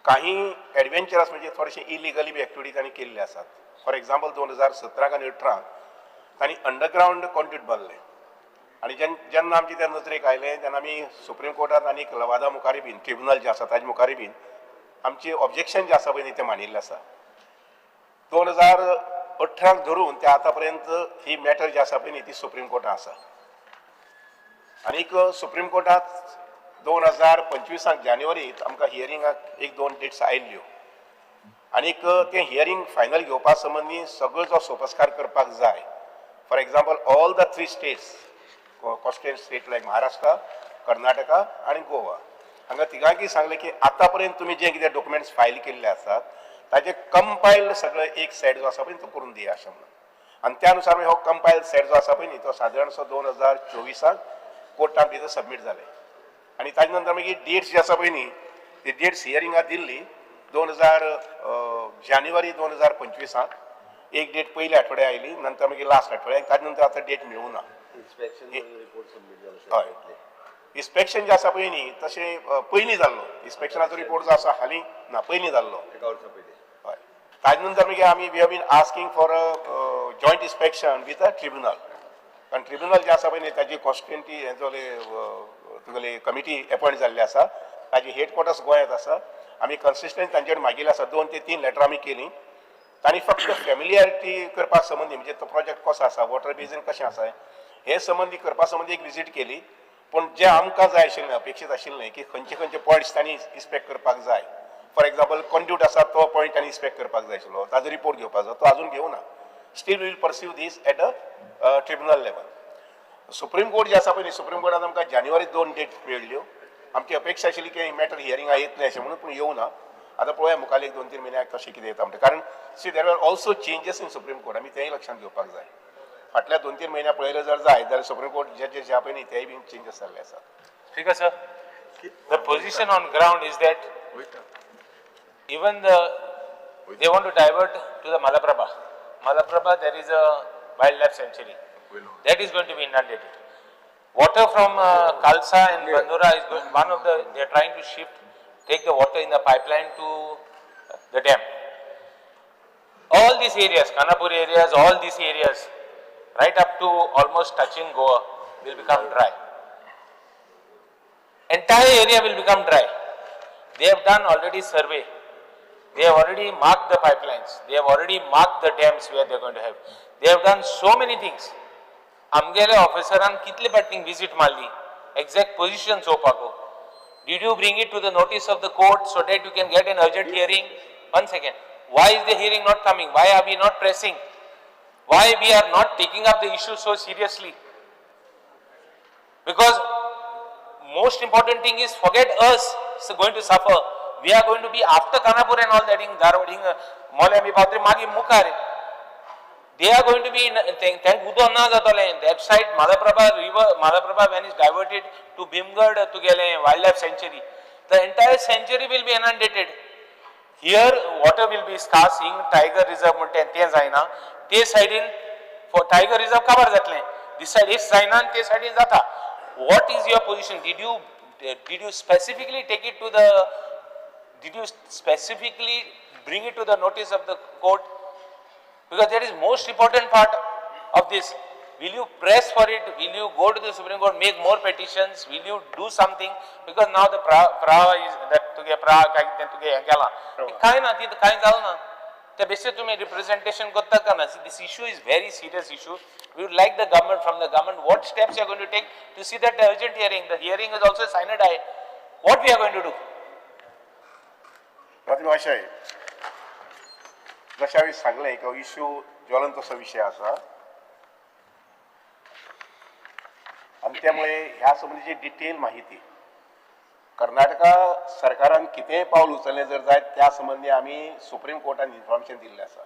काही एडवेंचरस म्हणजे थोडेशे इलिगली बी एक्टिविटी तांणी केल्ले आसात. फॉर एग्जाम्पल 2017 आनी 18 तांणी अंडरग्रावंड कॉन्ड्यूट बांदलें आनी जेन्ना आमची ते नजरेक आयलें तेन्ना आमी सुप्रीम कोर्टात आनी लवादा मुखारी बीन ट्रिब्युनल जे आसा ताजे मुखारी बीन आमची ऑब्जेक्शन जे आसा पळय न्ही तें मांडिल्लें आसा. 2018 धरून ते आतां पर्यंत ही मॅटर जी आसा पळय न्ही ती सुप्रीम कोर्टात आसा. आनीक सुप्रीम कोर्टात 2025 जानेवारीत आमकां हियरिंगाक एक दोन डेट्स आयिल्ल्यो आनीक तें हियरींग फायनल घेवपा संबंदी सगळो जो सोपस्कार करपाक जाय. For example all the three states, coastal state like Maharashtra, Karnataka आनी गोवा, हांगा तिगांकय सांगलें की आतां पर्यंत तुमी जे कितें डॉक्युमेंट्स फायल केल्ले आसात ताजे कंपायल सगळें एक सेट जो आसा पळय तो करून दिया अशें म्हणून. आनी त्या नुसार हो कंपायल सेट जो आसा पळय न्ही तो सादारणसो 2024 कोर्टान भितर सबमीट जालें. आनी ताजे नंतर मागीर डेट्स जी आसा पळय न्ही ती डेट्स हियरिंगाक दिल्ली 2000 जानेवारी 2025 एक डेट पयल्या आठवड्या आयली, नंतर मागीर लास्ट आठवड्याक, ताजे नंतर आतां डेट मेळूं ना. हय, इन्स्पेक्शन जें आसा पळय न्ही तशें पयलीं जाल्लो इन्स्पेक्शनाचो रिपोर्ट जो आसा हालीं ना पयलीं जाल्लो. हय, ताजे नंतर मागीर आमी we have been asking for a joint inspection with a tribunal. कारण ट्रिब्युनल जें आसा पळय न्ही ताजी कॉन्स्टिट्युंटी हेजोले तुगेली कमिटी एपॉयंट जाल्ली आसा, ताजी हेडक्वॉर्टर्स गोंयांत आसा. आमी कन्सिस्टंट तांचे कडेन मागिल्लें आसा, 2 ते 3 लेटरां आमी केलीं. तांणी फक्त फेमिलियरिटी करपा संबंदी म्हणजे तो प्रोजेक्ट कसो आसा, वॉटर बेजीन कशें आसा हे संबंदी करपा संबंदी एक विजीट केली. पूण जें आमकां जाय आशिल्लें, अपेक्षीत आशिल्लें की खंयचे खंयचे पॉयंट्स तांणी इन्स्पेक्ट करपाक जाय. फॉर एग्जाम्पल कॉन्ड्यूट आसा तो पॉयंट तांणी इन्स्पेक्ट करपाक जाय आशिल्लो, ताजो रिपोर्ट घेवपाचो, तो आजून घेवना. Still we'll pursue this at a tribunal level. Supreme Court जे आसा पळय न्ही सुप्रीम कोर्टान आमकां जानेवारी 2 डेट मेळ्ळ्यो. आमची अपेक्षा आशिल्ली की मॅटर हियरिंगाक येतलें अशें म्हणून, पूण येवना. आतां पळोवया मुखार 1-2-3 म्हयन्याक कशें कितें येता म्हणटा. कारण see there are also changes in Supreme Court, आमी तेंय लक्षांत घेवपाक जाय. फाटल्या 2-3 म्हयन्या पळयलें जर जाय जाल्यार सुप्रीम कोर्ट जजेस जे आसा पळय न्ही तेय बीन चेंजीस जाल्ले आसात. Speaker sir, the position on ground is that even they want to divert to the Malaprabha. Malaprabha, there is a wildlife sanctuary. That is going to be inundated. Water from Kalsa and Bandura is going, one of the, they are trying to shift, take the water in the pipeline to the dam. All these areas, Khanapur areas, all these areas, right up to almost touching Goa, will become dry. Entire area will become dry. They have done already survey. They have already marked the pipelines. They have already marked the dams where they are going to have. They have done so many things. आमगेले ऑफिसरान कितले फावटीं visit मारली exact position चोवपाक. Did you bring it to the notice of the court so that you can get an urgent hearing? One second. Why is the hearing not coming? Why are we not pressing? Why we are not taking up the issue so seriously? Because most important thing is, forget us going to suffer. We are going to be after Khanapur and all that in Dharwad, Mollem आमी पावतले मागीर मुखार. They are going to be in thank उदक ना जातलें. That side Malaprabha river, Malaprabha when is diverted to Bhimgad तुगेलें wildlife sanctuary, the entire sanctuary will be inundated. Here water will be scarce. Hing tiger reserve म्हणटा तें जायना, ते सायडीन for tiger reserve काबार जातलें. This side एक जायना आनी ते सायडीन जाता. What is your position? Did you specifically take it to the, did you specifically bring it to the notice of the court? Because that is most important part of this. Will you press for it? Will you go to the Supreme Court, make more petitions? Will you do something? Because now the pra is that तुगे प्रा काय कितें तुगे हें केलां कांय ना, ती कांय जालें ना. त्या बेसिस तुमी रिप्रेझेंटेशन करता का ना? This issue is very serious issue. We would like the government, from the government, what steps you are going to take to see that the urgent hearing, the hearing is also sine die. What we are going to do? Pratima Saheb, जशें हांवें सांगलें की हो issue ज्वलंत असो विशय आसा आनी त्यामुळे ह्या संबंदीची डिटेल माहिती कर्नाटका सरकारान कितेंय पावल उचललें जर जायत त्या संबंदी आमी सुप्रीम कोर्टान इन्फॉर्मेशन दिल्लें आसा.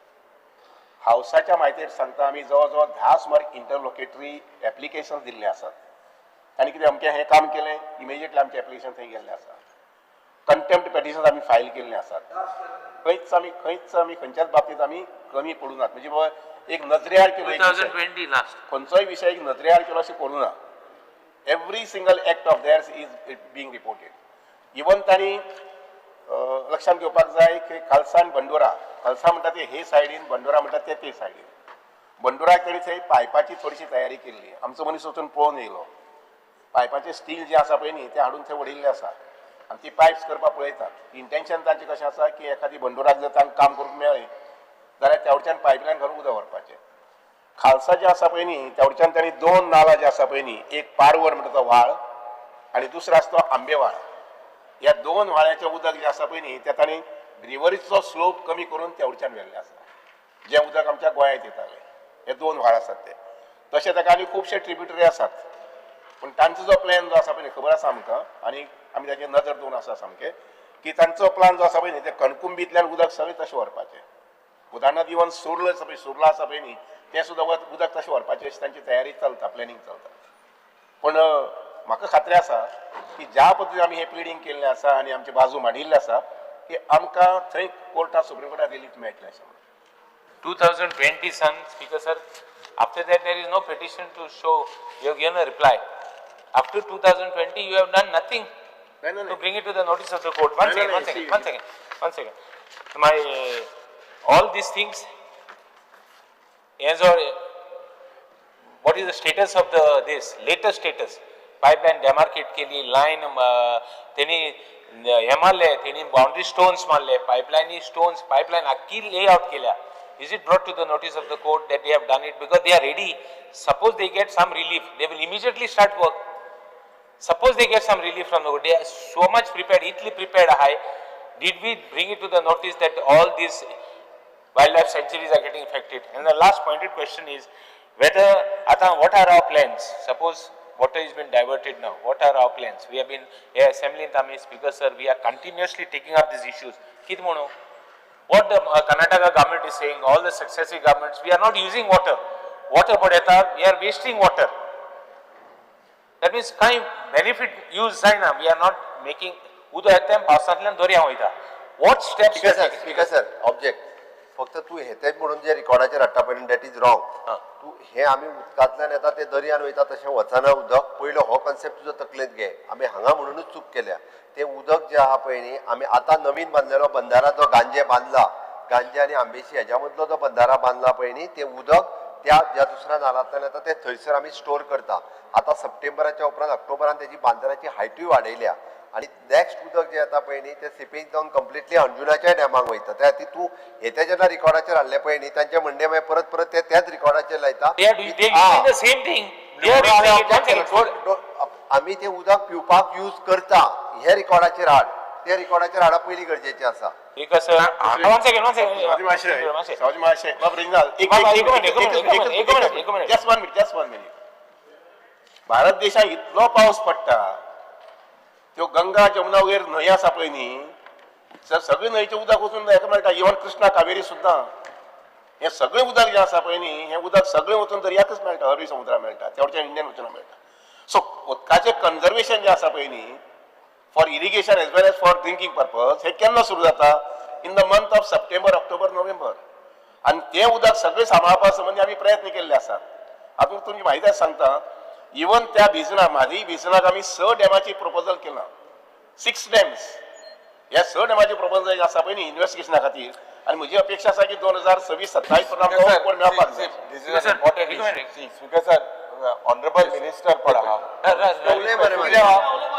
हावसाच्या म्हायतेर सांगता, आमी जवळ जवळ 10 सुमार इंटरलोकेटरी एप्लिकेशन्स दिल्ले आसात. आनी कितें अमकें हें काम केलें, इमिजिएटली आमचें एप्लिकेशन थंय गेल्लें आसा. कंटेम्प्ट पेटिशन आमी फायल केल्लें आसात. खंयच आमी खंयच्याच बाबतींत आमी कमी पडूं नात. म्हणजे बाबा एक नजरेआड केलो एक विशय. 2020 last. खंयचोय विशय एक नजरेआड केलो अशें करूं ना. Every single act of theirs is being reported. Even तांणी लक्षांत घेवपाक जाय की खालसा आनी बंडोरा, खालसा म्हणटा ते हे सायडीन, बंडोरा म्हणटा ते ते सायडीन. बंडोराक ताणी थंय पायपाची थोडीशी तयारी केल्ली. आमचो मनीस वचून पळोवन येयलो. पायपाचें स्टील जें आसा पळय न्ही, तें हाडून थंय वडयिल्लें आसा आनी ती पायप्स करपाक पळयतात. इंटेन्शन तांचें कशें आसा की एखादी बंडोराक जर तांकां काम करूंक मेळ्ळें जाल्यार त्या पायपलायन घालून उदक व्हरपाचें. खालसा जे आसा पळय न्ही, त्या वटच्यान तांणी दोन नाला जे आसा पळय न्ही, एक पारवर म्हणटा तो व्हाळ आनी दुसरो आसा तो आंबे व्हाळ. ह्या दोन व्हाळाचें उदक जें आसा पळय न्ही, तें तांणी रिवरीचो स्लोप कमी करून त्या वटच्यान व्हेल्लें आसा, जें उदक आमच्या गोंयांत येतालें. हे दोन व्हाळ आसात ते. तशें ताका आनी खुबशे ट्रिब्युटरी आसात, पूण तांचो जो प्लॅन जो आसा पळय न्ही, खबर आसा आमकां आनी आमी ताचेर नदर दवरून आसा सामकें की तांचो प्लान जो आसा पळय न्ही, ते कणकुंबींतल्यान उदक सगळें तशें व्हरपाचें. उदाहरणार्थ इवन सुर्ल आसा पळय, सुर्ला आसा पळय न्ही, तें सुद्दां उदक तशें व्हरपाचें अशी तांची तयारी चलता, प्लॅनिंग चलता. पूण म्हाका खात्री आसा की ज्या पद्दतीन आमी हें प्लिडींग केल्लें आसा आनी आमची बाजू मांडिल्ली आसा की आमकां थंय कोर्टात, सुप्रीम कोर्टात रिलीफ मेळटलें अशें म्हणून. 2020 son, Speaker sir, after that there is no petition to show, you have given a reply. Up to 2020 you have done nothing नाही, नाही, to bring it to the notice of the court. One No, no, second, no, one second, see- one second, one second. My, all these things, as or, what is the status of the, this, latest status? Pipeline demarcate केली, line, तेणी हे मारले, तेणी boundary stones मारले, पायपलायनी stones, pipeline आख्खी layout केल्या. Is it brought to the notice of the court that they have done it? Because they are ready. Suppose they get some relief, they will immediately start work. Suppose they get some relief from the court, they are so much prepared, itli prepared high. Did we bring it to the notice that all these wildlife sanctuaries are getting affected? And the last pointed question is whether, आता what are our plans? Suppose water has been diverted now, what are our plans? We have been, hey, assembly आमी, Speaker sir, we are continuously taking up these issues. कित म्हणू? What the Karnataka government is saying, all the successive governments, we are not using water. Water पडयता, we are wasting water. That means कांय benefit use जायना, we are not making, उदक येता पावसांतल्यान दर्या वयता. What steps? Speaker sir, Speaker sir, object. फक्त तूं हेतेच म्हणून जे रिकॉर्डाचेर हाडटा पळय, that is wrong. तूं हे आमी उदकांतल्यान येता ते दर्यान वयता तशें वचना उदक. पयलो हो कॉन्सेप्ट तुजो तकलेंत घे. आमी हांगा म्हणूनच चूक केल्या. तें उदक जें आहा पळय न्ही, आमी आतां नवीन बांदलेलो बंदारा जो गांजे बांदला, गांजे आनी आंबेशी हेज्या मदलो जो बंदारा बांदला पळय न्ही, तें उदक त्या ज्या दुसऱ्या नालांतल्यान येता तें थंयसर आमी स्टोर करता. आतां सप्टेंबराच्या उपरांत ऑक्टोबरान तेजी बांदाराची हायटूय वाडयल्या आनी नेक्स्ट उदक जें येता पळय न्ही, तें सिपेज जावन कंप्लिटली अंजुनाच्या डॅमाक वयता. त्या खातीर तूं हेते जेन्ना रिकॉर्डाचेर हाडलें पळय न्ही, तांचें म्हणणें मागीर परत परत ते त्याच रिकॉर्डाचेर लायता. They are doing, they are using the same thing. They are using it. One second. आमी तें उदक पिवपाक यूज करता हे रिकॉर्डाचेर हाड. ते रिकॉर्डाचेर हाडप पयलीं गरजेचें आसा. Because, one second, one second. Savaji महाशय, मातशें. सावजी महाशय, बाब रेजिनाल, एक बाबा, एक मिनिट, एक मिनिट, एक मिनिट, एक मिनिट, एक minute. Just one minute, just one minute. Bharat देशात इतलो पावस पडटा, त्यो गंगा जमुना वगैरे न्हंय आसा पळय न्ही, सगळे न्हंयचें उदक वचून हेका मेळटा. इवन कृष्णा कावेरी सुद्दां हें सगळें उदक जें आसा पळय न्ही, हें उदक सगळें वचून दर्याकच मेळटा, अरबी समुद्राक मेळटा, तेवटेच्यान इंडियन ओशनाक मेळटा. सो उदकाचें कन्जर्वेशन जें आसा पळय न्ही, for irrigation as well as for drinking purpose, हे केन्ना सुरू जाता? In the month of September, October, November. आनी तें उदक सगळें सांबाळपा संबंदी आमी प्रयत्न केल्ले आसात. हातूंत तुमची म्हायती आसा सांगता, इवन त्या भिजनाक, म्हादय भिजनाक आमी स डॅमाची प्रपोजल केलां, सिक्स डॅम्स. ह्या स डॅमाची प्रपोजल जे आसा पळय न्ही इन्वेस्टिगेशना खातीर, आनी म्हजी अपेक्षा आसा की 2026-27 पर्यंत आमकां कोण मेळपाक जाय. This is an important एक minute. issue. See, Speaker sir, honorable minister पण आहा. उलय मरे मागीर.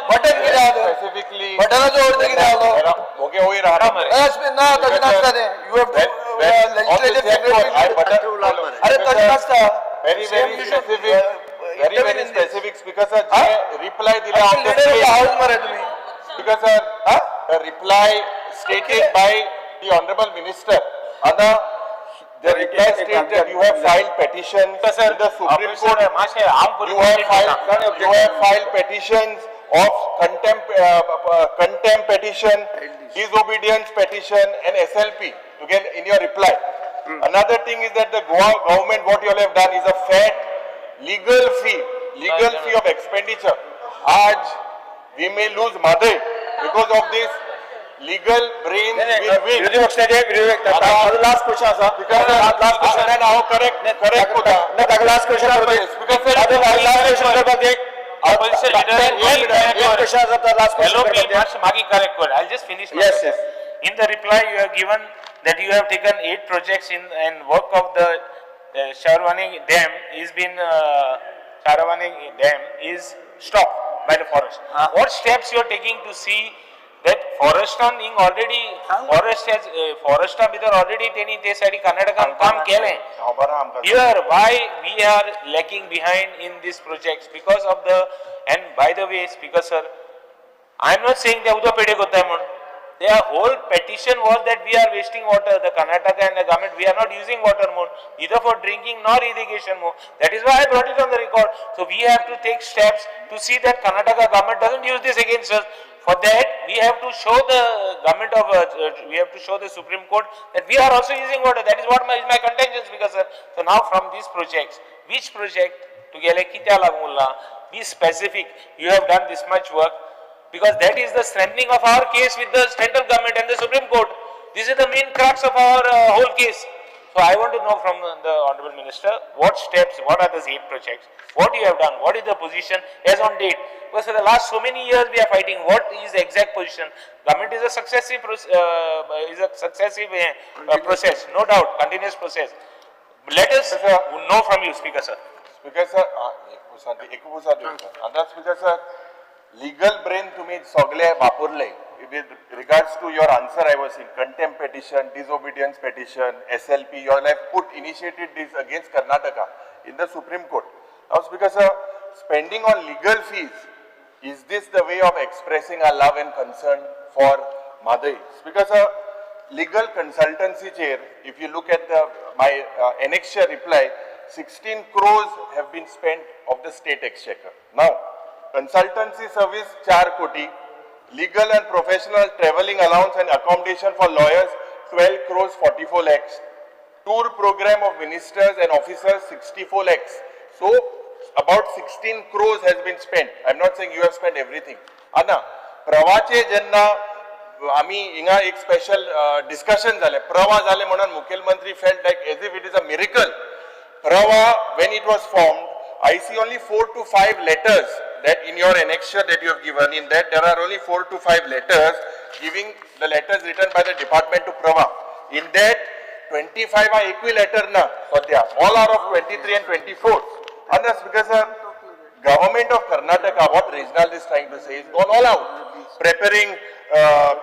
बटन कितें आहा तें? Specifically. बटनाचो अर्थ कितें आहा तो? मोगे वयर आहा. मरे. ना, तशें नासता तें. You have to legislative secretary. अरे, तशें नासता. Very, Same very you should, specific, very, intervene very in this. specific. Speaker sir, J reply दिला on the leader of the stage. House मरे तुम्ही. Speaker sir, हा? the reply stated Okay. by the honorable minister. आता The reply states that you have filed petition Sir, in the Supreme Court. मातशें हांव You have filed, you have filed petitions of contempt, contempt petition, disobedience petition and SLP, again in your reply. Another thing is that the Goa government, what you all have done is a fat legal fee of expenditure. Aaj, we may lose Mhadei because of this legal brains will win. विरोधी पक्षाचे विरोधी last question आसा last question हांव correct correct कोता. ना ताका last question Speaker sir, last question करपाक एक Opposition leader, एक क्वेश्चन आसा तो लास्ट क्वेश्चन LOP करपाक मातशें मागीर करेक्ट कर. I'll just finish my Yes, question. yes. In the reply you have given that you have taken 8 projects in and work of the Sharwani Dam is been Sharavani Dam is stopped by the forest. What steps you are taking to see that forestan hing already forest has foresta भितर already तेणी ते सायडी कर्नाटकान काम केलें. खबर आहा आमकां. Here, why we are lacking behind in these projects? Because of the, and by the way, Speaker sir, I am not saying they उदो पेडे कोत्ताय म्हूण. Their whole petition was that we are wasting water, the Karnataka and the government, we are not using water more, either for drinking nor irrigation more. That is why I brought it on the record. So we have to take steps to see that Karnataka government doesn't use this against us. For that, we have to show the government of, we have to show the Supreme Court that we are also using water. That is what my, is my contention, Speaker sir. So now from these projects, which project तुगेले कित्या लागून उरला? Be specific. You have done this much work. Because that is the strengthening of our case with the central government and the Supreme Court. This is the main crux of our whole case. So I want to know from the Honorable Minister, what steps, what are those 8 projects, what you have done, what is the position as on date? Because for the last so many years we are fighting, what is the exact position? Government is a successive, process, no doubt, continuous process. Let us know from you, Speaker sir. Speaker sir, एक आतां speaker sir, legal brain तुमी सगळे वापरले with regards to your answer. I was in contempt petition, disobedience petition, SLP, you all have put initiated this against Karnataka in the Supreme Court. Now Speaker sir, spending on legal fees, is this the way of expressing our love and concern for Mhadei? Speaker sir, legal consultancy chair, if you look at the my annexure reply, 16 crores have been spent of the state exchequer. Now, consultancy service 4 koti, legal and professional travelling allowance and accommodation for lawyers 12 crores 44 lakhs, tour program of ministers and officers 64 lakhs. So, about 16 crores has been spent. I am not saying you have spent everything. Anna, प्रवाचे जेन्ना आमी हिंगा एक special discussion जालें, प्रवा जालें म्हणून मुखेलमंत्री felt like as if it is a miracle. Prava, when it was formed, I see only 4 to 5 letters that in your annexure that you have given, in that there are only 4 to 5 letters giving the letters written by the department to Prava. In that, 25 are equi letter na, sadhya. All are of 23 and 24. And that's because sir, government of Karnataka, what Reginald is trying to say, is gone all out, preparing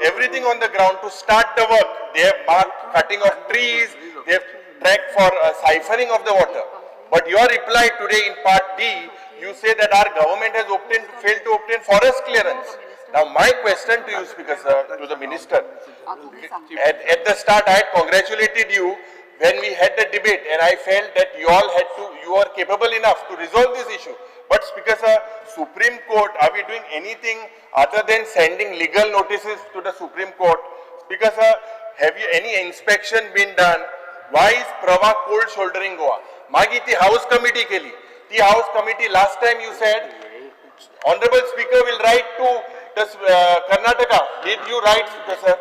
everything on the ground to start the work. They have marked cutting of trees, they have tracked for siphoning of the water. But your reply today in part D, you say that our government has failed to obtain forest clearance. Now my question to you, Speaker sir, to the minister, at the start I had congratulated you when we had the debate, and I felt that you all had to, you are capable enough to resolve this issue. But Speaker sir, Supreme Court, are we doing anything other than sending legal notices to the Supreme Court? Speaker sir, have you any inspection been done? Why is Prava cold shouldering Goa? Magi ti house committee keli. The house committee last time you said, Honorable Speaker will write to the Karnataka. Did you write, Speaker sir?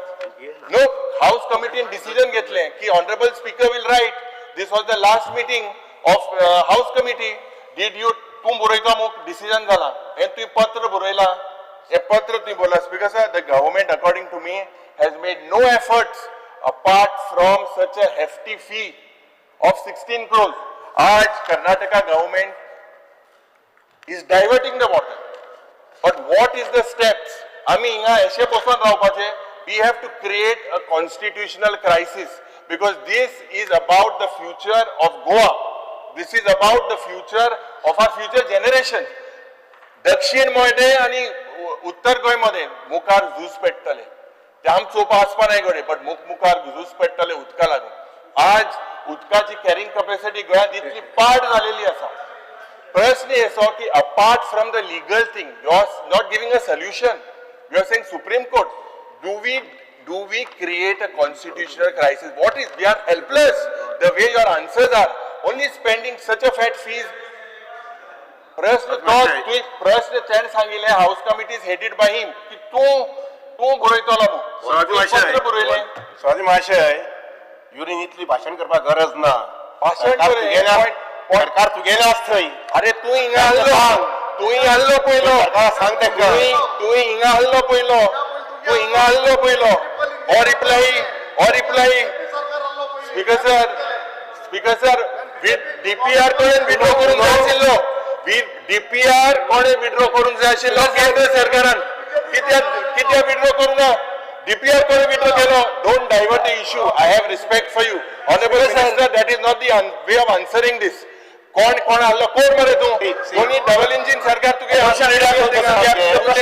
No, house committee decision घेतले की Honorable Speaker will write. This was the last meeting of house committee. Did you, तूं बरयता मुख decision जाला, हें तुवें पत्र बरयला, हें पत्र तुवें बरयला. Speaker sir, the government according to me has made no efforts apart from such a hefty fee of 16 crores. Aaj Karnataka government is diverting the water. But what is the steps? आमी हिंगा अशें बसून रावपाचें. We have to create a constitutional crisis because this is about the future of Goa. This is about the future of our future generation. दक्षिण मध्ये आणि उत्तर गोंय मध्ये मुखार झूज पेट्टले. ते आम चोवपा वचपा नाय घडये, बट मुखार झूज पेट्टले उदका लागून. आज उदकाची कॅरिंग कपॅसिटी गोंयांत इतली पाड झालेली आसा. प्रश्न असो की apart from the legal thing, you are not giving a solution. You are saying Supreme Court. Do we create a constitutional crisis? What is, we are helpless. The way your answers are, only spending such a fat fees. प्रश्न तो तुवें प्रश्न तेणें सांगिल्लें, house committee is headed by him, की तूं तूं बरयतलो म्हूण. सभापती तुवें पत्र बरयलें. सभापती महाशय, युरीन इतली भाशण करपाक गरज ना. भाशण सरकार कर, तुगेलें point- point. सरकार तुगेलें आसा थंय. अरे, तूं हिंगा आहलो, तूं हिंगा आहलो पयलो. सरकाराक सांग तेंकां. तूं तूं हिंगा आहलो पयलो, तूं हिंगा आहलो पयलो. हो रिप्लाय, हो reply. Speaker sir, speaker sir, DPR कडेन विड्रॉ करूंक जाय आशिल्लो. डीपीआर कोणे विड्रॉ करूंक जाय आशिल्लो? केंद्र सरकारान. कित्याक कित्याक विड्रॉ करूंक ना? डीपीआर कोणे विड्रॉ केलो? Don't divert the issue. I have respect for you, honourable minister. That is not the way of answering this. कोण कोण आहलो? कोण मरे तूं? दोन्ही डबल इंजिन सरकार तुगे. उत्तर प्रश्न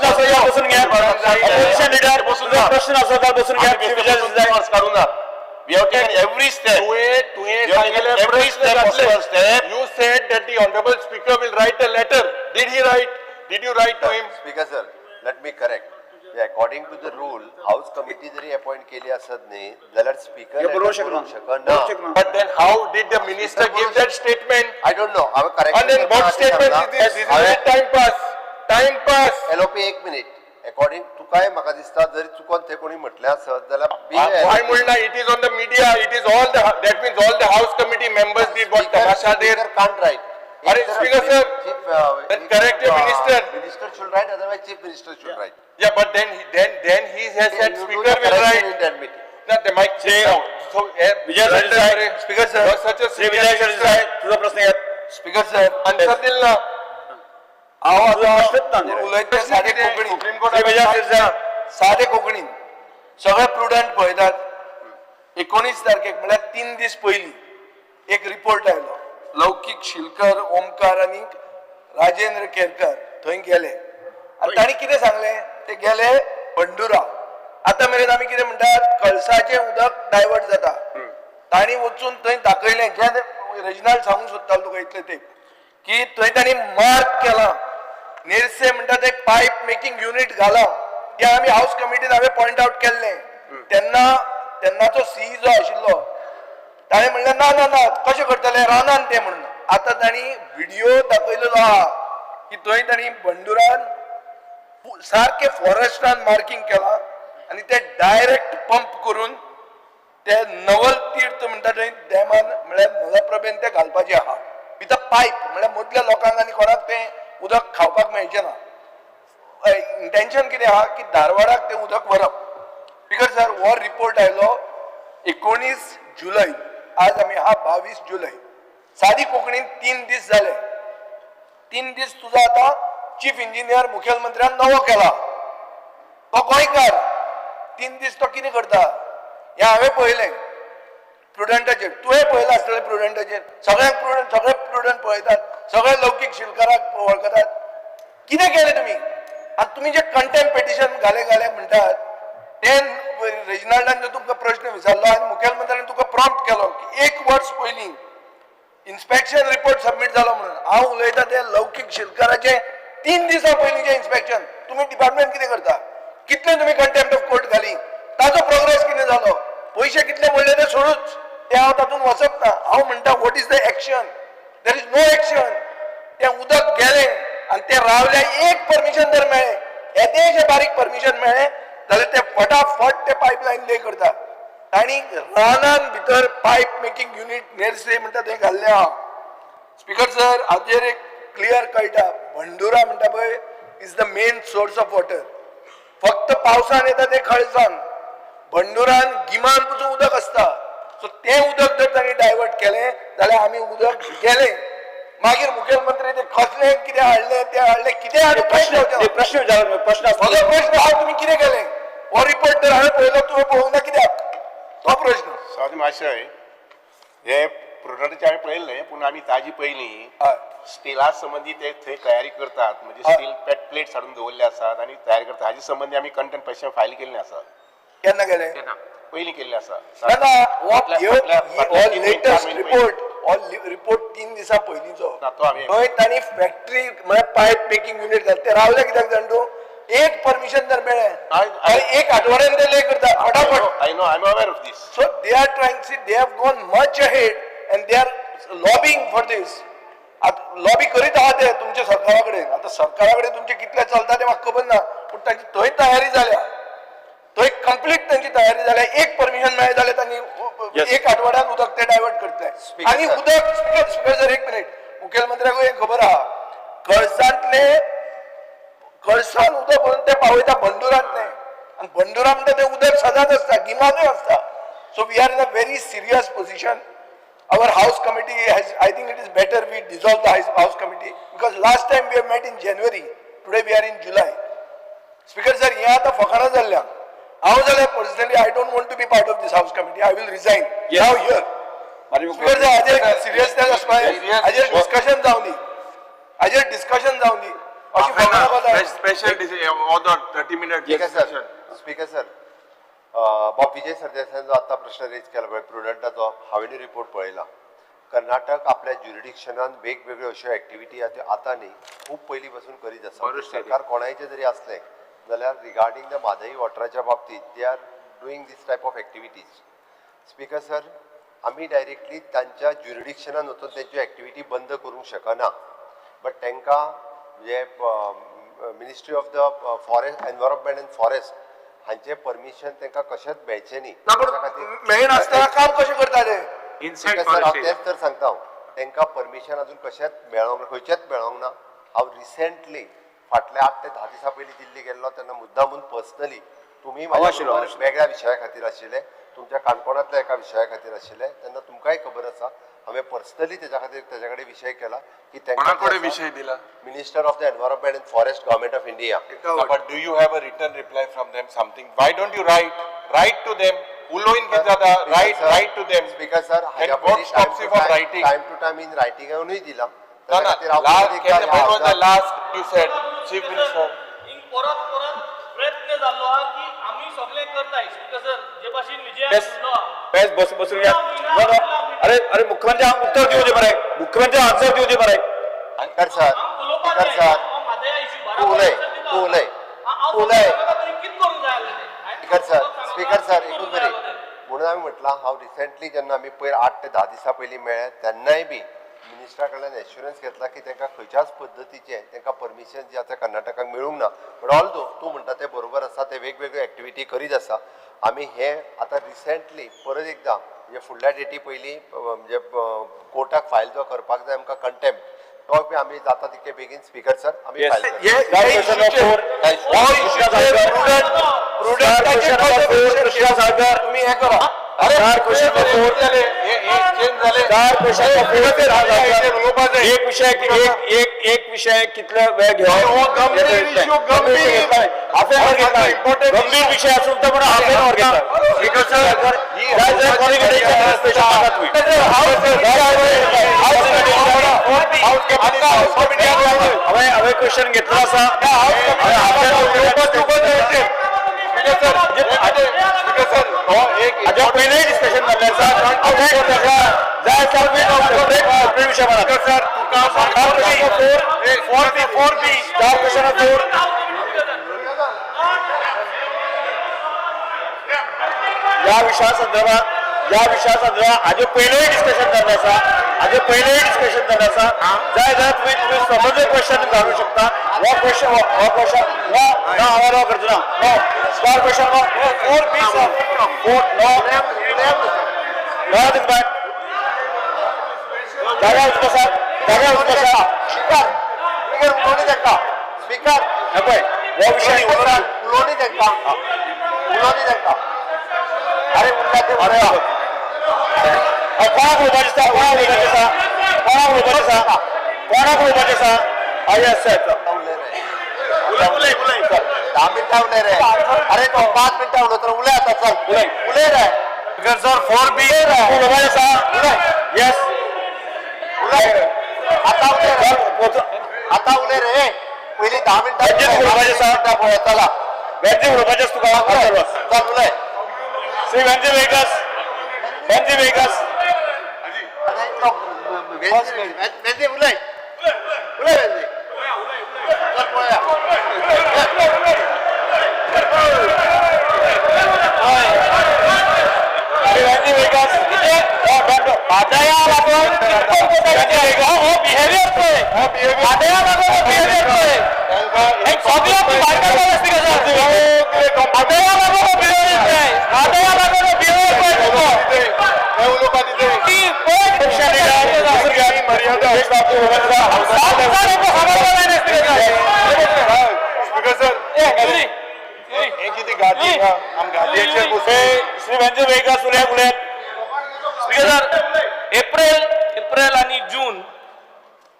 आसा जाल्यार बसून घे. अपोजिशन लिडर, प्रश्न आसा जाल्यार बसून घे. श्री विजय सरदेसाय. काडूं ना. We have taken every step. तुवें तुवें You have taken सांगिल्लें every प्रश्न step जातले. possible step. You said that the honorable speaker will write a letter. Did he write? Did you write to him? Speaker sir, let me correct. According to the rule, house committee जरी appoint केली आसत न्ही जाल्यार speaker हे बरोवंक शकना. शकना. बरोवंक शकना. But then how did the minister give that statement? I don't know, हांवें correction. And then what statement is this? This is a time pass. Time pass. LOP, एक मिनिट. अकॉर्डिंग तुकाय म्हाका दिसता जरी चुकोन ते कोणी म्हटलें आसत जाल्यार Why म्हणना? It is on the media. It is all the, that means all the house committee members did what tamasha there. Can't write. अरे, Speaker sir, then correct your minister. Minister should write, otherwise chief minister should write. Yeah, but then then he has said speaker will write. In that meeting. ना ते mic so Vijay Sardesai, speaker sir. You are such a Shri Vijay Sardesai, तुझा प्रश्न घ्या. Speaker sir, answer दिल ना. हांव तुझा प्रश्नच ना. आतां उलयता ते सादे कोंकणी. Supreme court Shri Vijay Sardesai. सादे कोंकणीन सगळे प्रुडंट पळयतात. 19 तारखेक म्हळ्यार 3 दीस पयलीं एक रिपोर्ट आयलो. लौकीक शिलकर, ओमकार आनी राजेंद्र केरकर थंय गेले आनी तांणी कितें सांगलें? ते गेले बंडुरा. आतां मेरेन आमी कितें म्हणटात? कळसाचें उदक डायवर्ट जाता. तांणी वचून थंय दाखयलें, जें रेजिनाल्ड सांगूंक सोदतालो तुका इतलें तें, की थंय तांणी मार्क केलां, नेरसे म्हणटा ते पायप मेकिंग युनिट घाला. ते आमी हाऊस कमिटीन हांवें पॉयंट आउट केल्लें तेन्ना. तेन्नाचो सी जो आशिल्लो ताणें म्हणलें, ना ना ना, कशें करतले रानान तें म्हणून. आतां तांणी व्हिडिओ दाखयलेलो आहा की थंय तांणी बंडुरान सारकें फॉरेस्टान मार्किंग केलां आनी ते डायरेक्ट पंप करून ते नवल तीर्थ म्हणटा थंय डॅमान, म्हळ्यार मलप्रभेन ते घालपाचें आहा विथ अ पायप. म्हळ्यार मदल्या लोकांक आनी कोणाक तें उदक खावपाक मेळचें ना. इंटेन्शन कितें आहा की धारवाडाक तें उदक व्हरप. Because sir, हो रिपोर्ट आयलो 19 जुलय, आज आमी आहा 22 जुलय. सादी कोंकणीन 3 दीस जाले. 3 दीस तुजो आतां चीफ इंजिनियर मुखेलमंत्र्यान नवो केला, तो गोंयकार. 3 दीस तो कितें करता हें हांवें पळयलें प्रुडंटाचेर. तुवें पळयलां आसतलें प्रुडंटाचेर. सगळ्यांक प्रुडंट, सगळे प्रुडंट पळयतात, सगळे लौकीक शिलकाराक वळखतात. कितें केलें तुमी? आनी तुमी जे कंटेम्प्ट पिटिशन घाले घाले म्हणटात, ते रेजिनाल्डान जो तुमकां प्रश्न विचारलो आनी मुखेलमंत्र्यान तुका प्रॉम्प्ट केलो की एक वर्स पयलीं इन्स्पेक्शन रिपोर्ट सबमीट जालो म्हणून. हांव उलयता ते लौकीक शिलकाराचे 3 दिसां पयलींचे इन्स्पेक्शन. तुमी डिपार्टमेंट कितें करता? कितले तुमी कंटेम्प्ट ऑफ कोर्ट घाली? ताजो प्रोग्रेस कितें जालो? पयशे कितले पडले ते सोडूच, ते हांव तातूंत वचप ना. हांव म्हणटा, what is the action? There is no action. तें उदक गेलें आनी ते रावल्या. एक परमिशन जर मेळ्ळें, येदेशें बारीक परमिशन मेळ्ळें जाल्यार ते फटाफट ते पायपलायन ले करता. तांणी रानान भितर पायप मेकिंग युनिट नेरसे म्हणटा तें घाल्लें आहा. स्पीकर सर, हाजेर एक क्लियर कळटा, भंडुरा म्हणटा पळय is the main source of water. फक्त पावसान येता ते खळसान, भंडुरान गिमान पसून उदक आसता. सो तें उदक जर तांणी डायवर्ट केलें जाल्यार आमी उदक गेलें. मागीर मुखेलमंत्री ते कसलें कितें हाडलें, तें हाडलें, कितें हाडूं कांयच प्रश्न जावचें ना. प्रश्न विचार, प्रश्न म्हजो आसता. प्रश्न आहा, तुमी कितें केलें? हो रिपोर्ट तर हांवें पळयलो, तुवें पळोवंक ना कित्याक? तो प्रश्न. सभापती महाशय, हे प्रोडक्टाचे हांवें पळयल्लें, पूण आमी ताजी पयलीं स्टिला संबंदी ते थंय तयारी करतात, म्हणजे स्टील पेट प्लेट्स हाडून दवरले आसात आनी तयारी करतात. हाजे संबंदी आमी कंटेम्प्ट पेटिशन फायल केल्लें आसा. केन्ना केलें? पयलीं केल्लें आसा. ना ना, हो फाटल्या तीन लेटस्ट चार म्हयने रिपोर्ट, हो रिपोर्ट 3 दिसां पयलींचो. ना, तो हांवें- थंय तांणी फॅक्टरी म्हळ्यार पायप मेकिंग युनीट घातलें, ते रावले कित्याक जाण तूं? एक परमिशन जर मेळ्ळें आनी एक आठवड्यान ते ले करता फटाफट. I know, I am aware of this. So they are trying, see, they have gone much ahead and they are lobbying for this. आतां लॉबी करीत आहा ते तुमच्या सरकारा कडेन. आतां सरकारा कडेन तुमचे कितले चलता ते म्हाका खबर ना, पूण तांची थंय तयारी जाल्या, थंय कंप्लीट तांची तयारी जाल्या. एक परमिशन मेळ्ळें जाल्यार तांणी एक आठवड्यान उदक ते डायवर्ट करतले. Speaker आनी sir. उदक, स्पिकर सर, एक मिनिट, मुखेलमंत्र्याकूय एक खबर आहा, कळसांतले कळसान उदक भरून ते पावयता बंडुरांतले आनी बंडुरा म्हणटा ते उदक सदांच आसता, गिमानूय आसता. So we are in a very serious position. Our house committee has, I think it is better we dissolve the house committee, because last time we have met in January, today we are in July. Speaker sir, हें आतां फकाणां जाल्ल्यान हांव जाल्यार personally I don't want to be part of this house committee. I will resign now here. Speaker sir, हाजेर seriousness आसपा जाय. हाजेर डिस्कशन जावं दी, हाजेर डिस्कशन जावं दी. अशी फकाणां कोता. Special order, 30 minute speaker sir, speaker sir, बाब विजय सरदेसायान जो आतां प्रश्न रेज केला पळय प्रुडंटाचो, हांवें रिपोर्ट पळयला. कर्नाटक आपल्या ज्युरिडिक्शनान वेगवेगळ्यो अश्यो एक्टिविटी आहा त्यो आतां न्ही, खूब पयलीं पासून करीत आसा. सरकार कोणायचें जरी आसलें जाल्यार रिगार्डींग the Mhadei वॉटराच्या बाबतींत they are doing this type of activities. Speaker sir, आमी डायरेक्टली तांच्या ज्युरिडिक्शनान वचून तेंच्यो एक्टिविटी बंद करूंक शकना, बट तांकां म्हणजे Ministry of the Forest, Environment and Forest हांचें परमिशन तांकां कशेंच मेळचें न्ही. ना, त्या पूण खातीर मेळनासतना काम कशें करता ते? इनसायड स्पीकर सर, हांव फॉरेस्ट. तेंच तर सांगता, हांव तांकां परमिशन अजून कशेंच मेळोंक, खंयचेंच मेळोंक ना. हांव रिसेंटली फाटल्या 8 ते 10 दिसां पयलीं दिल्ली गेल्लो तेन्ना मुद्दामून पर्सनली तुमी म्हाज्या आशिल्लो, बरोबर वेगळ्या विशया खातीर आशिल्ले, तुमच्या काणकोणांतल्या एका विशया खातीर आशिल्ले, तेन्ना तुमकांय खबर आसा, हांवें पर्सनली तेच्या खातीर तेच्या कडेन विशय केला की कोणा कडेन तांकां विशय दिला? Minister of the Environment and Forest, Government of India. But do you have a written reply from them, something? Why don't you write? Write to them. उलोवन कितें जाता? Write, write to them. Speaker sir, And what stops you from writing? Time to time in रायटिंगानूय दिला. ना ना, last, when was the last you said, Chief Minister? हिंग परत परत प्रयत्न जाल्लो आहा की आमी सगळें करताय. स्पीकर सर, जे भाशेन विजय बेस बेस बस बसून घ्या. No, no. अरे अरे, मुख्यमंत्री उत्तर दिवं दे मरे, मुख्यमंत्री आन्सर दिवं दे मरे. स्पीकर सर, स्पीकर सर, तूं उलय, तूं उलय, तूं उलय. कितें करूंक जाय आसलें तें? स्पीकर सर, स्पीकर सर, एकूच मिनीट. म्हणून हांवें म्हटलां, हांव रिसेंटली जेन्ना आमी पयर 8 ते 10 दिसां पयलीं मेळ्ळे तेन्नाय बी मिनिस्टरा कडल्यान एश्युरन्स घेतला की तांकां खंयच्याच पद्दतीचें तांकां परमिशन जें आतां कर्नाटकाक मेळूंक ना. बट ऑल दो तूं म्हणटा तें बरोबर आसा, ते वेगवेगळ्यो एक्टिविटी करीत आसा. आमी हे आतां रिसेंटली परत एकदां म्हणजे फुडल्या डेटी पयलीं म्हणजे कोर्टाक फायल जो करपाक जाय आमकां कंटेम्प्ट, तो बी आमी जाता तितके बेगीन, स्पीकर सर, आमी फायल करतले. हे Question number four. हो इश्यूचेर Star question number four, Krishna Sagar. तुम्ही हे करा. Star question number four. जाले हे हे चेंज जाले. Star question number four. उलोवपा जाय. एक विषय, एक एक एक विषय कितले वेळ घेवप? हो, गंभीर issue, गंभीर. हाफ एन our घेतला. Important गंभीर विषय असून तर म्हणून हाफ एन our घेतला. स्पीकर सर, ही जाय जाय कोणी स्पेशल सांगा तुम्ही. हांवें हांवें क्वेश्चन घेतलो आसा. स्पीकर सर, हो एक हाज्या पयलें डिस्कशन जाल्लें आसा. जाय सेपरेट विशय मारा. स्पीकर सर, तुका Star question number four. 4B, 4B. Star question number four. या विशया संदर्भात, या विशया संदर्भात हाजे पयलें डिस्कशन जाल्लें आसा. हाजे पयलें डिस्कशन जाल्लें आसा. जाय जाल्यार तुमी तुमी स्वताचे क्वेश्चन घालूं शकता. हो क्वेश्चन, हो क्वेश्चन ना ना, हांवें हो करचो ना. No, star question 4B, sir, four. No, no, this back. जाग्यार वचून बसा, जाग्यार वचून बसा. स्पीकर, स्पीकर, उलोवणी तांकां. स्पीकर. हे पळय, हो विशय उलोवणी तांकां, उलोवणी तांकां. अरे, उरला ते. अरे, कोणाक उलोवपाचें आसा? कोणाक उलोवपाचें आसा? कोणाक उलोवपाचें आसा? कोणाक उलोवपाचें आसा? आं, येस सर. उलय रे. उलय, उलय, उलय. 10 मिनटां उलय रे. अरे, तो 5 मिनटां उलयता. उलय आतां, चल. उलय. उलय रे. Speaker sir, 4B. उलोवपाचें आसा? येस. उलय आतां, उलय रे. आतां उलय रे. पयलीं 10 मिनटां. रंजीत, उलोवपाचें आसा? पळय, चला. बेगीन उलोवपाचें आसा तुका? चल, उलय. श्री वेंजी वेगस, वेंजी वेगस. उलय उलय वेंझी. चल पळोवया. श्री वेंजी वेगस. म्हादया लागून कितको हो बिहेवियर पळय, म्हादया लागून हो बिहेवियर पळय. हे सगळ्यांक भायर काडपाक आसता स्पीकर सर. म्हादया लागून हो बिहेवियर पळय, म्हादया लागून हो बिहेवियर पळय तुमचो. ती पळय. मर्यादा. 7,000 रुपये खबर जायना स्पीकर सर. स्पीकर सर, ए, युरी, युरी. हे किती गादी आम गादयेचेर बसून. श्री वेंजी वेगस उलयात उलयात. स्पीकर सर, एप्रिल आनी जून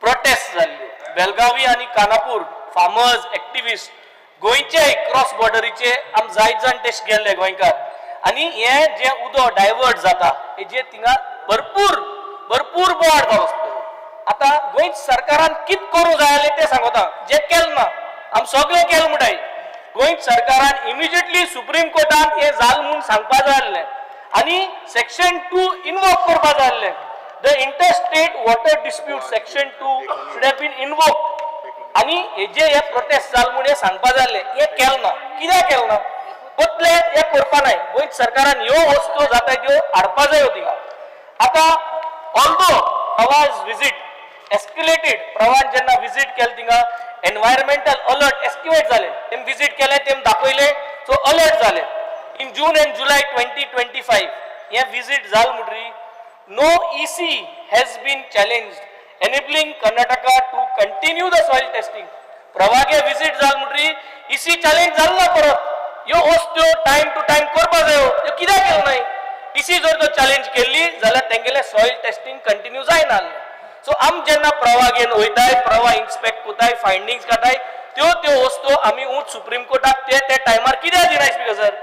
प्रोटेस्ट जाल्ले बेलगावी आनी कानापूर. फार्मर्स एक्टिविस्ट गोंयचे क्रॉस बॉर्डरीचे आम जायत जाण ते गेल्ले गोंयकार आनी हे जे उदक डायवर्ट जाता हेजे थिंगा भरपूर भरपूर बोवाळ जालो. आतां गोंय सरकारान कित करूं जाय जालें तें सांगता, जें केलें ना आम सगळें केलें म्हणटाय. गोंय सरकारान इमिजिएटली सुप्रीम कोर्टान हें जालें म्हूण सांगपा जाय आसलें आनी सेक्शन 2 इनवोक करपा जाय आसलें. The interstate water dispute section 2 should have been invoke आनी हेजे हे प्रोटेस्ट जाल म्हूण हें सांगपा जाय आसलें. हें केलें ना. कित्याक केलें ना? बदले हें करपा नाय. गोंय सरकारान ह्यो वस्तू जाता त्यो हाडपा जायो थिंगा. आतां ऑल्दो आवाज विजीट एस्क्युलेटेड, प्रवान जेन्ना विजीट केलें थिंगा एनवायरमेंटल अलर्ट एस्क्युएट जालें. तेम विजीट केलें, तेम दाखयलें, सो अलर्ट जालें. In June and July 2025 हें विजीट जाल म्हणटरी no EC has been challenge enabling Karnataka to continue the soil testing. प्रवागे visit जाल म्हणटरी इसी चॅलेंज जाल ना परत. ह्यो वस्तू टायम टू टायम करपा जायो, त्यो कित्याक केलें नाय? इसी जर तो चॅलेंज केल्ली जाल्यार तेंगेलें सॉयल टेस्टिंग कंटिन्यू जायना आसलें. सो आम जेन्ना प्रवाह घेवन वयताय, प्रवाह इन्स्पेक्ट कोताय, फायंडिंग्स काडटाय, त्यो त्यो वस्तू आमी ऊंच सुप्रीम कोर्टाक ते ते टायमार कित्याक दिनाय स्पीकर सर?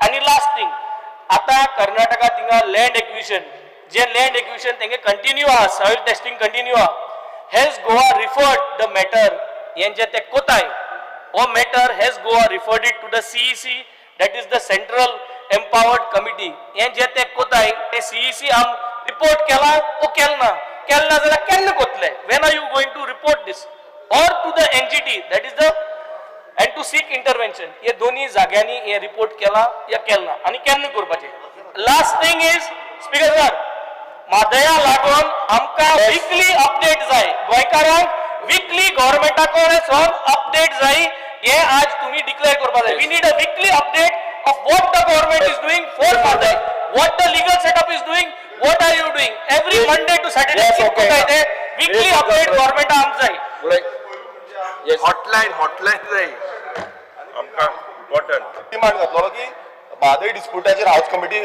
आनी लास्ट थिंग, आतां कर्नाटका थिंगा लँड एक्विशन, जे लँड एक्विशन तेंगे कंटिन्यू आहा, सॉयल टेस्टिंग कंटिन्यू आहा. Has Goa referred the matter? हें जे ते कोताय हो matter, has Goa referred it to the CEC, that is the central empowered committee? हें जे ते कोताय ते सीईसी आम रिपोर्ट केला ओ केल ना? केल ना जाल्यार केन्ना कोतले? When are you going to report this or to the NGT, that is the and to seek intervention? हे दोन्ही जाग्यांनी हे रिपोर्ट केला या केल ना आनी केन्ना करपाचें? Last thing is, speaker sir, म्हादया लागून आमकां विकली अपडेट जाय. गोंयकारांक विकली गव्हर्मेंटा कडेन अपडेट जाय. हे आज तुम्ही डिक्लेअर करपा जाय. We need a weekly update of what the government is doing for Mhadei, what the legal setup is doing, what are you doing every Monday to Saturday. Yes, okay. Weekly update गव्हर्मेंटा आमकां जाय. Hotline, hotline जाय आमकां, important. Demand घातलेलो की Mhadei डिस्प्युटाचेर house committee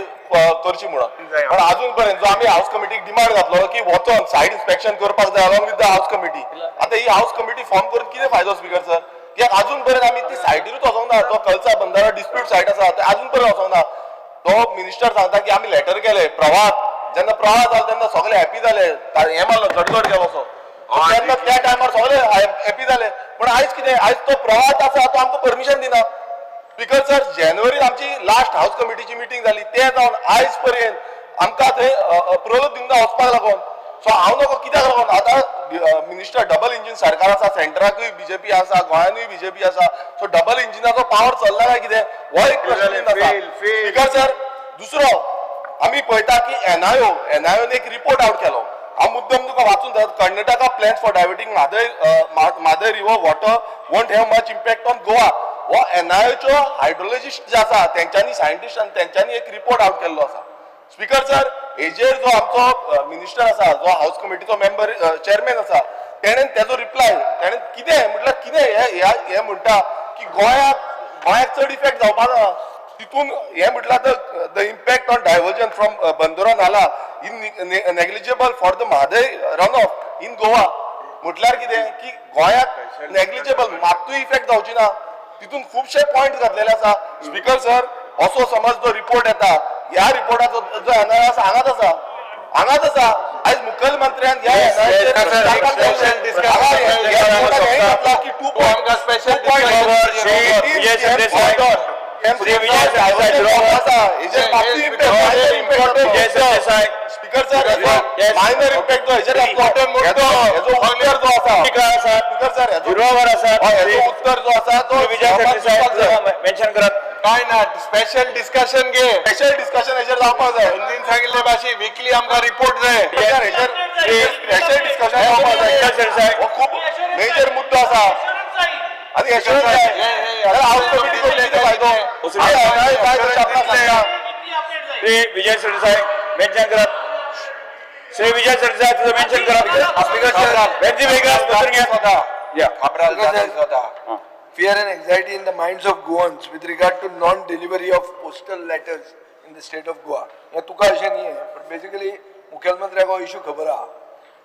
करची म्हणून, पण अजून पर्यंत जो आमी हाऊस कमिटीक डिमांड घातलेलो की वचोन सायट इन्स्पेक्शन करपाक जाय along with the house committee, आतां ही हाऊस कमिटी फॉर्म करून कितें फायदो स्पीकर सर? कित्याक अजून पर्यंत आमी ती सायटीरूच वचोंक ना. जो कलसा बंदारा डिस्प्यूट सायट आसा ते अजून पर्यंत वचोंक ना. तो मिनिस्टर सांगता की आमी लेटर केले प्रवाह. जेन्ना प्रवाह जालो तेन्ना सगळे हॅपी जाले, हें मारलो, गडगड केलो असो तेन्ना त्या टायमार सगळे हॅपी जाले. पण आयज कितें? आयज तो प्रवाह आसा तो आमकां परमिशन दिना. स्पीकर सर, जानेवारीत आमची लास्ट हाऊस कमिटीची मिटींग जाली, ते जावन आयज पर्यंत आमकां थंय अप्रुवल दिवंक ना वचपाक लागून. सो हांव नको कित्याक लागून आतां मिनिस्टर, डबल इंजीन सरकार आसा, सेंटराकूय बीजेपी आसा, गोंयानूय बीजेपी आसा. सो डबल इंजिनाचो पावर चल्ला काय कितें हो एक प्रश्न आसा स्पीकर सर. दुसरो आमी पळयता की एनआयओन एक रिपोर्ट आउट केलो. हांव मुद्दम तुका वाचून दाखयता. Karnataka plans for diverting Mhadei river water won't have much impact on Goa. हो एनआयओचो हायड्रोलॉजिस्ट जे आसा तेंच्यांनी, सायंटिस्ट, तेंच्यांनी एक रिपोर्ट आउट केल्लो आसा. स्पीकर सर, हेजेर जो आमचो मिनिस्टर आसा, जो हाऊस कमिटीचो मेंबर चेअरमॅन आसा, तेणेन तेजो रिप्लाय तेणेन कितें म्हटल्यार कितें हे हे म्हणटा की गोंयाक चड इफेक्ट जावपा ना तितून. हे म्हटल्यार the impact on diversion from Bandora Nala in negligible for the Mhadei run off in Goa. म्हटल्यार कितें की गोंयाक नेग्लिजिबल, मात्तूय इफेक्ट जावची ना. तितून खुबशे पॉयंट घातलेले आसा. स्पीकर सर, असो समज जो रिपोर्ट येता, ह्या रिपोर्टाचो जो एनआय आसा, हांगाच आसा, हांगाच आसा. आयज मुखेलमंत्र्यान ह्या की 2. श्री विजय सरदेसाय हेजेर मातशी impact Vijay Sardesai speaker sir, minor impact जो हेजेर इम्पॉर्टंट मुद्दो, हेजो उत्तर जो आसा, स्पीकर आसात, स्पीकर सर, हेजो झिरोवर आसात. हय, हेजो उत्तर जो आसा तो श्री विजय सरदेसाय मेन्शन करात. काय ना, स्पेशल डिस्कशन घे. स्पेशल डिस्कशन हेजेर जावपाक जाय. दोन सांगिल्ले भाशे विकली आमकां रिपोर्ट जाय. सर, हेजेर स्पेशल डिस्कशन जावपाक जाय. विजय सरदेसाय हो खूब मेजर मुद्दो आसा आनी एश्योरन्स जाय. जाल्यार हाऊस कमिटी करून कितें फायदो? आमी हांगाय जाय तशें आपणाक सांगता. श्री विजय सरदेसाय मेन्शन करात. श्री विजय सरदेसाय तुझं मेन्शन करात. स्पीकर सर, बेंजी वेगळा बसून घ्या. या. काब्राल जाता स्वता. Fear and anxiety in the minds of Goans with regard to non-delivery of postal letters in the state of Goa. हे तुका अशें न्ही, पण बेसिकली मुखेलमंत्र्याक हो इशू खबर आहा.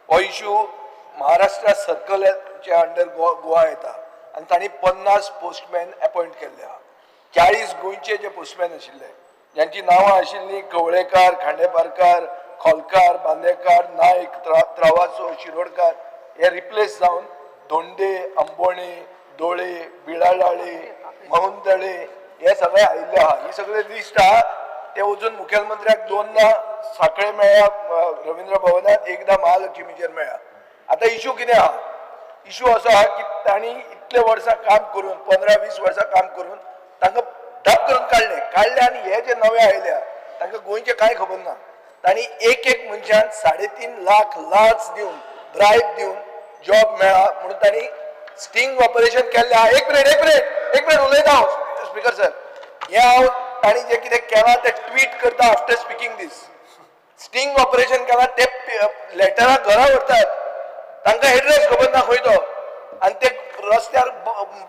हो इशू महाराष्ट्र सर्कलाच्या अंडर गोवा येता आनी तांणी 50 पोस्टमॅन अपॉयंट केल्ले आहा. 40 गोंयचे जे पोस्टमॅन आशिल्ले, ज्यांची नांवां आशिल्लीं कवळेकार, खांडेपारकार, खोलकार, बांदेकार, नायक, त्रावासो, शिरोडकार, हे रिप्लेस जावन धोंडे, आंबोणे, दोळे, बिळाडाळे, महुंदळे हे सगळे आयिल्ले आहा. ही सगळे लिस्ट आहा. ते वचून मुखेलमंत्र्याक दोनदा साखळे मेळ्ळा रवींद्र भवनात, एकदा महालक्ष्मीचेर मेळ्ळा. आतां इशू कितें आहा? इशू असो आहा की तांणी इतले वर्सां काम करून, 15-20 वर्सां काम करून तांकां धप करून काडले काडले आनी हे जे नवे आयल्या तांकां गोंयचें कांय खबर ना. तांणी एक एक मनशान 3.5 लाख लाच दिवन, ब्रायब दिवन जॉब मेळ्ळा म्हणून तांणी स्टिंग ऑपरेशन केल्लें आहा. एक मिनिट, एक मिनिट, एक मिनिट उलयता हांव स्पीकर सर. हें हांव तांणी जें कितें केलां तें ट्वीट करता after speaking this. Sting operation केलां, ते लेटरां घरा व्हरतात, तांकां एड्रेस खबर ना खंय तो, आनी ते रस्त्यार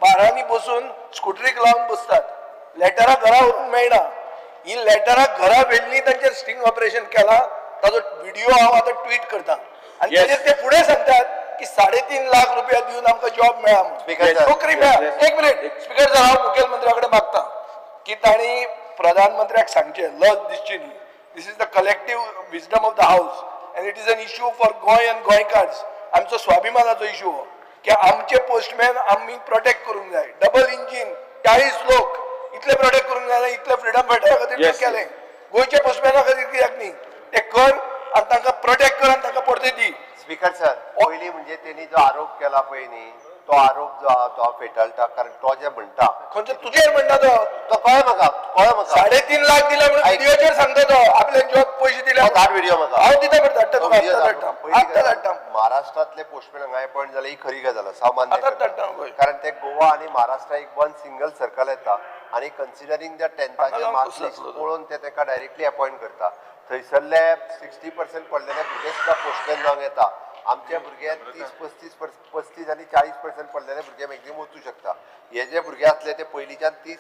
बारांनी बसून स्कुटरीक लावन बसतात. लेटरां घरा व्हरूंक मेळना. ही लेटरां घरा व्हेल्ली, तांचेर स्टिंग ऑपरेशन केलां, ताजो व्हिडिओ हांव आतां ट्वीट करता आनी ताजेर ते फुडें सांगतात की 3.5 लाख रुपया दिवन आमकां जॉब मेळ्ळा म्हणून, Speaker sir. नोकरी मेळ्ळा. एक मिनिट स्पीकर सर, हांव मुखेलमंत्र्या कडेन मागता की तांणी प्रधानमंत्र्याक सांगचें, लज दिसची न्ही. This is the collective wisdom of the house and it is an issue for Goa and गोंयकार्स. आमचो स्वाभिमानाचो इशू हो की आमचे पोस्टमॅन आमी प्रोटेक्ट करूंक जाय. डबल इंजीन 40 लोक इतले प्रोटेक्ट करूंक जायना. इतले फ्रिडम फायटरा खातीर केले, गोंयच्या पोस्टमॅना खातीर कित्याक न्ही? ते कर आनी तांकां प्रोटेक्ट कर आनी तांकां परते दी. स्पीकर सर, पयलीं म्हणजे तेणी जो आरोप केला पळय न्ही, तो आरोप जो आहा तो हांव फेटाळटा, कारण तो जे म्हणटा खंयचो तुजेर म्हणटा तो? तो कळ्ळें म्हाका, कळ्ळें म्हाका. 3.5 लाख दिले म्हणून व्हिडिओचेर सांगता तो, आपल्या जॉब पयशे दिले. तो धाड व्हिडिओ म्हाका. हांव दिता मरे, धाडटा तो तुका. व्हिडिओ आत्तां धाड. धाडटा, पयली आत्तां गजाल, धाडटा. महाराष्ट्रांतले पोस्टमॅन हांगा अपॉयंट जाले ही खरी गजाल आसा, हांव मान्य आतांच करता. धाडटा, हय. कारण ते गोवा आनी महाराष्ट्र एक वन सिंगल सर्कल येता आनी कन्सिडरींग the टेन्थाचे हांगा मार्क कसलो लिस्ट आसलो तो? पळोवन ते ताका डायरेक्टली अपॉयंट करता. थंयसरले 60% पडलेले भुरगे सुद्दां पोस्टमॅन जावंक येता. आमचे भुरगे 30 35 35 आनी 40% पडलेले भुरगे मॅक्झिमम वचूं शकता. हे जे भुरगे आसले ते पयलींच्यान 30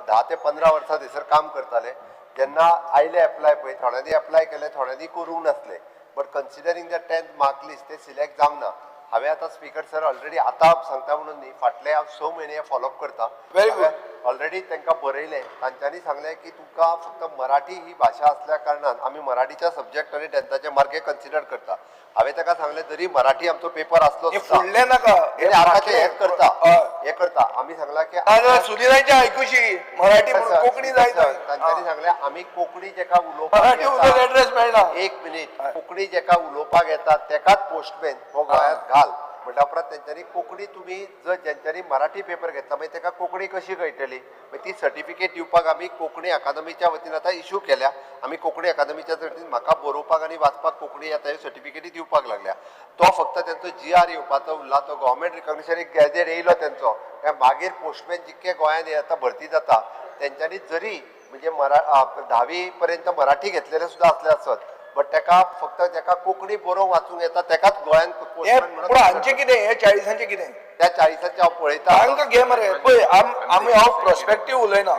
10 ते 15 वर्सां थंयसर काम करताले. जेन्ना आयले एप्लाय पळय, थोड्यांनी एप्लाय केले, थोड्यांनी करूंक नासले, but considering the 10th mark list ते सिलेक्ट जावंक ना. हांवें आतां स्पीकर सर ऑलरेडी आतां सांगता म्हणून न्ही, फाटले हांव 6 म्हयने फॉलोअप करता. Very good. Already तांकां बरयलें, तांच्यांनी सांगलें की तुमकां फक्त मराठी ही भाशा आसल्या कारणान आमी मराठीच्या सब्जॅक्ट आनी टेन्थाचे मार्क हे कन्सिडर करता. हांवें ताका सांगलें जरी मराठी आमचो पेपर आसलो हे सुद्दां, फुडलें नाका, हे आतां ते हेच करता, हय. हे करता. आमी सांगलां की नाजाल्यार सुदिनाच्या आयकुशी मराठी म्हणून कोंकणी जाय थंय. तांच्यांनी सांगलें आमी कोंकणी जेका उलोवपाक मराठी येता, उलोवन एड्रेस मेळना. एक मिनीट, कोंकणी जेका उलोवपाक येता तेकाच पोस्टमॅन हो गोंयांत घाल म्हणल्या उपरांत तेंच्यांनी कोंकणी, तुमी जर जेंच्यांनी मराठी पेपर घेतला मागीर तेका कोंकणी कशी कळटली? मागीर ती सर्टिफिकेट दिवपाक आमी कोंकणी अकादमीच्या वतीन आतां इशू केल्या. आमी कोंकणी अकादमीच्या वतीन म्हाका बरोवपाक आनी वाचपाक कोंकणी येता ह्यो सर्टिफिकेटी दिवपाक लागल्या. तो फक्त तेंचो जी आर येवपाचो उरला, तो गव्हर्मेंट रिकग्निशन एक गॅझेट येयलो तेंचो, काय मागीर पोस्टमॅन जितके गोंयांत आतां भरती जाता तेंच्यांनी जरी म्हणजे 10वी पर्यंत मराठी घेतलेले सुद्दां आसले आसत, बट तेका फक्त जेका कोंकणी बरोवंक वाचूंक येता तेकाच गोंयांत हे पोस्टमॅन पूण हांचें कितें, हे 40आंचें कितें? त्या 40आंचे हांव पळयता. तांकां घे मरे. पळय, आमी हांव प्रोस्पेक्टीव उलयना,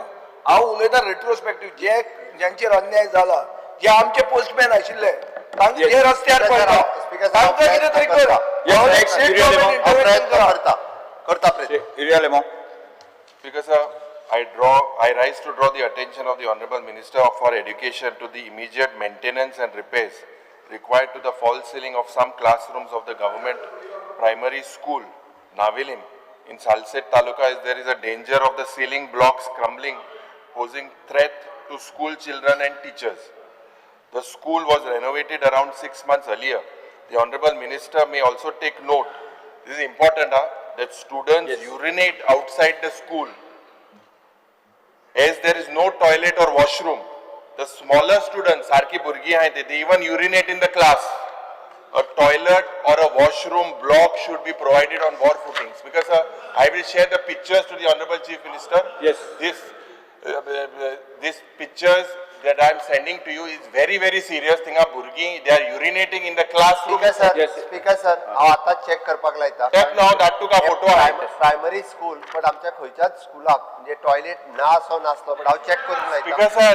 हांव उलयता रेट्रोस्पेक्टीव. जे ज्यांचेर अन्याय जाला, जे आमचे पोस्टमॅन आशिल्ले, तांकां जे रस्त्यार पडटा तांकां कितें तरी कर. प्रयत्न करता, करता प्रयत्न. Urea लेमो. Speaker sir, I rise to draw the attention of the Honorable Minister for Education to the immediate maintenance and repairs required to the false ceiling of some classrooms of the government primary school, Navelim, in Salcete Taluka, as there is a danger of the ceiling blocks crumbling posing threat to school children and teachers. The school was renovated around 6 months earlier. The Honorable Minister may also take note, this is important, that students urinate outside the school. As there is no toilet or washroom, the smaller students, sarki burgi hain, they even urinate in the class. A toilet or a washroom block should be provided on war footings. Because I will share the pictures to the Honorable Chief Minister. Yes. This pictures that I am sending to you is very, very serious. Thinga burgi, they are urinating in the classroom. Speaker sir, Yes. Speaker sir, हांव आतां check करपाक लायता. Check now, that तुका photo आहे. Primary school but आमच्या खंयच्याच स्कुलाक म्हणजे टॉयलेट ना असो नासलो बट हांव चॅक करूंक लायता. Speaker sir,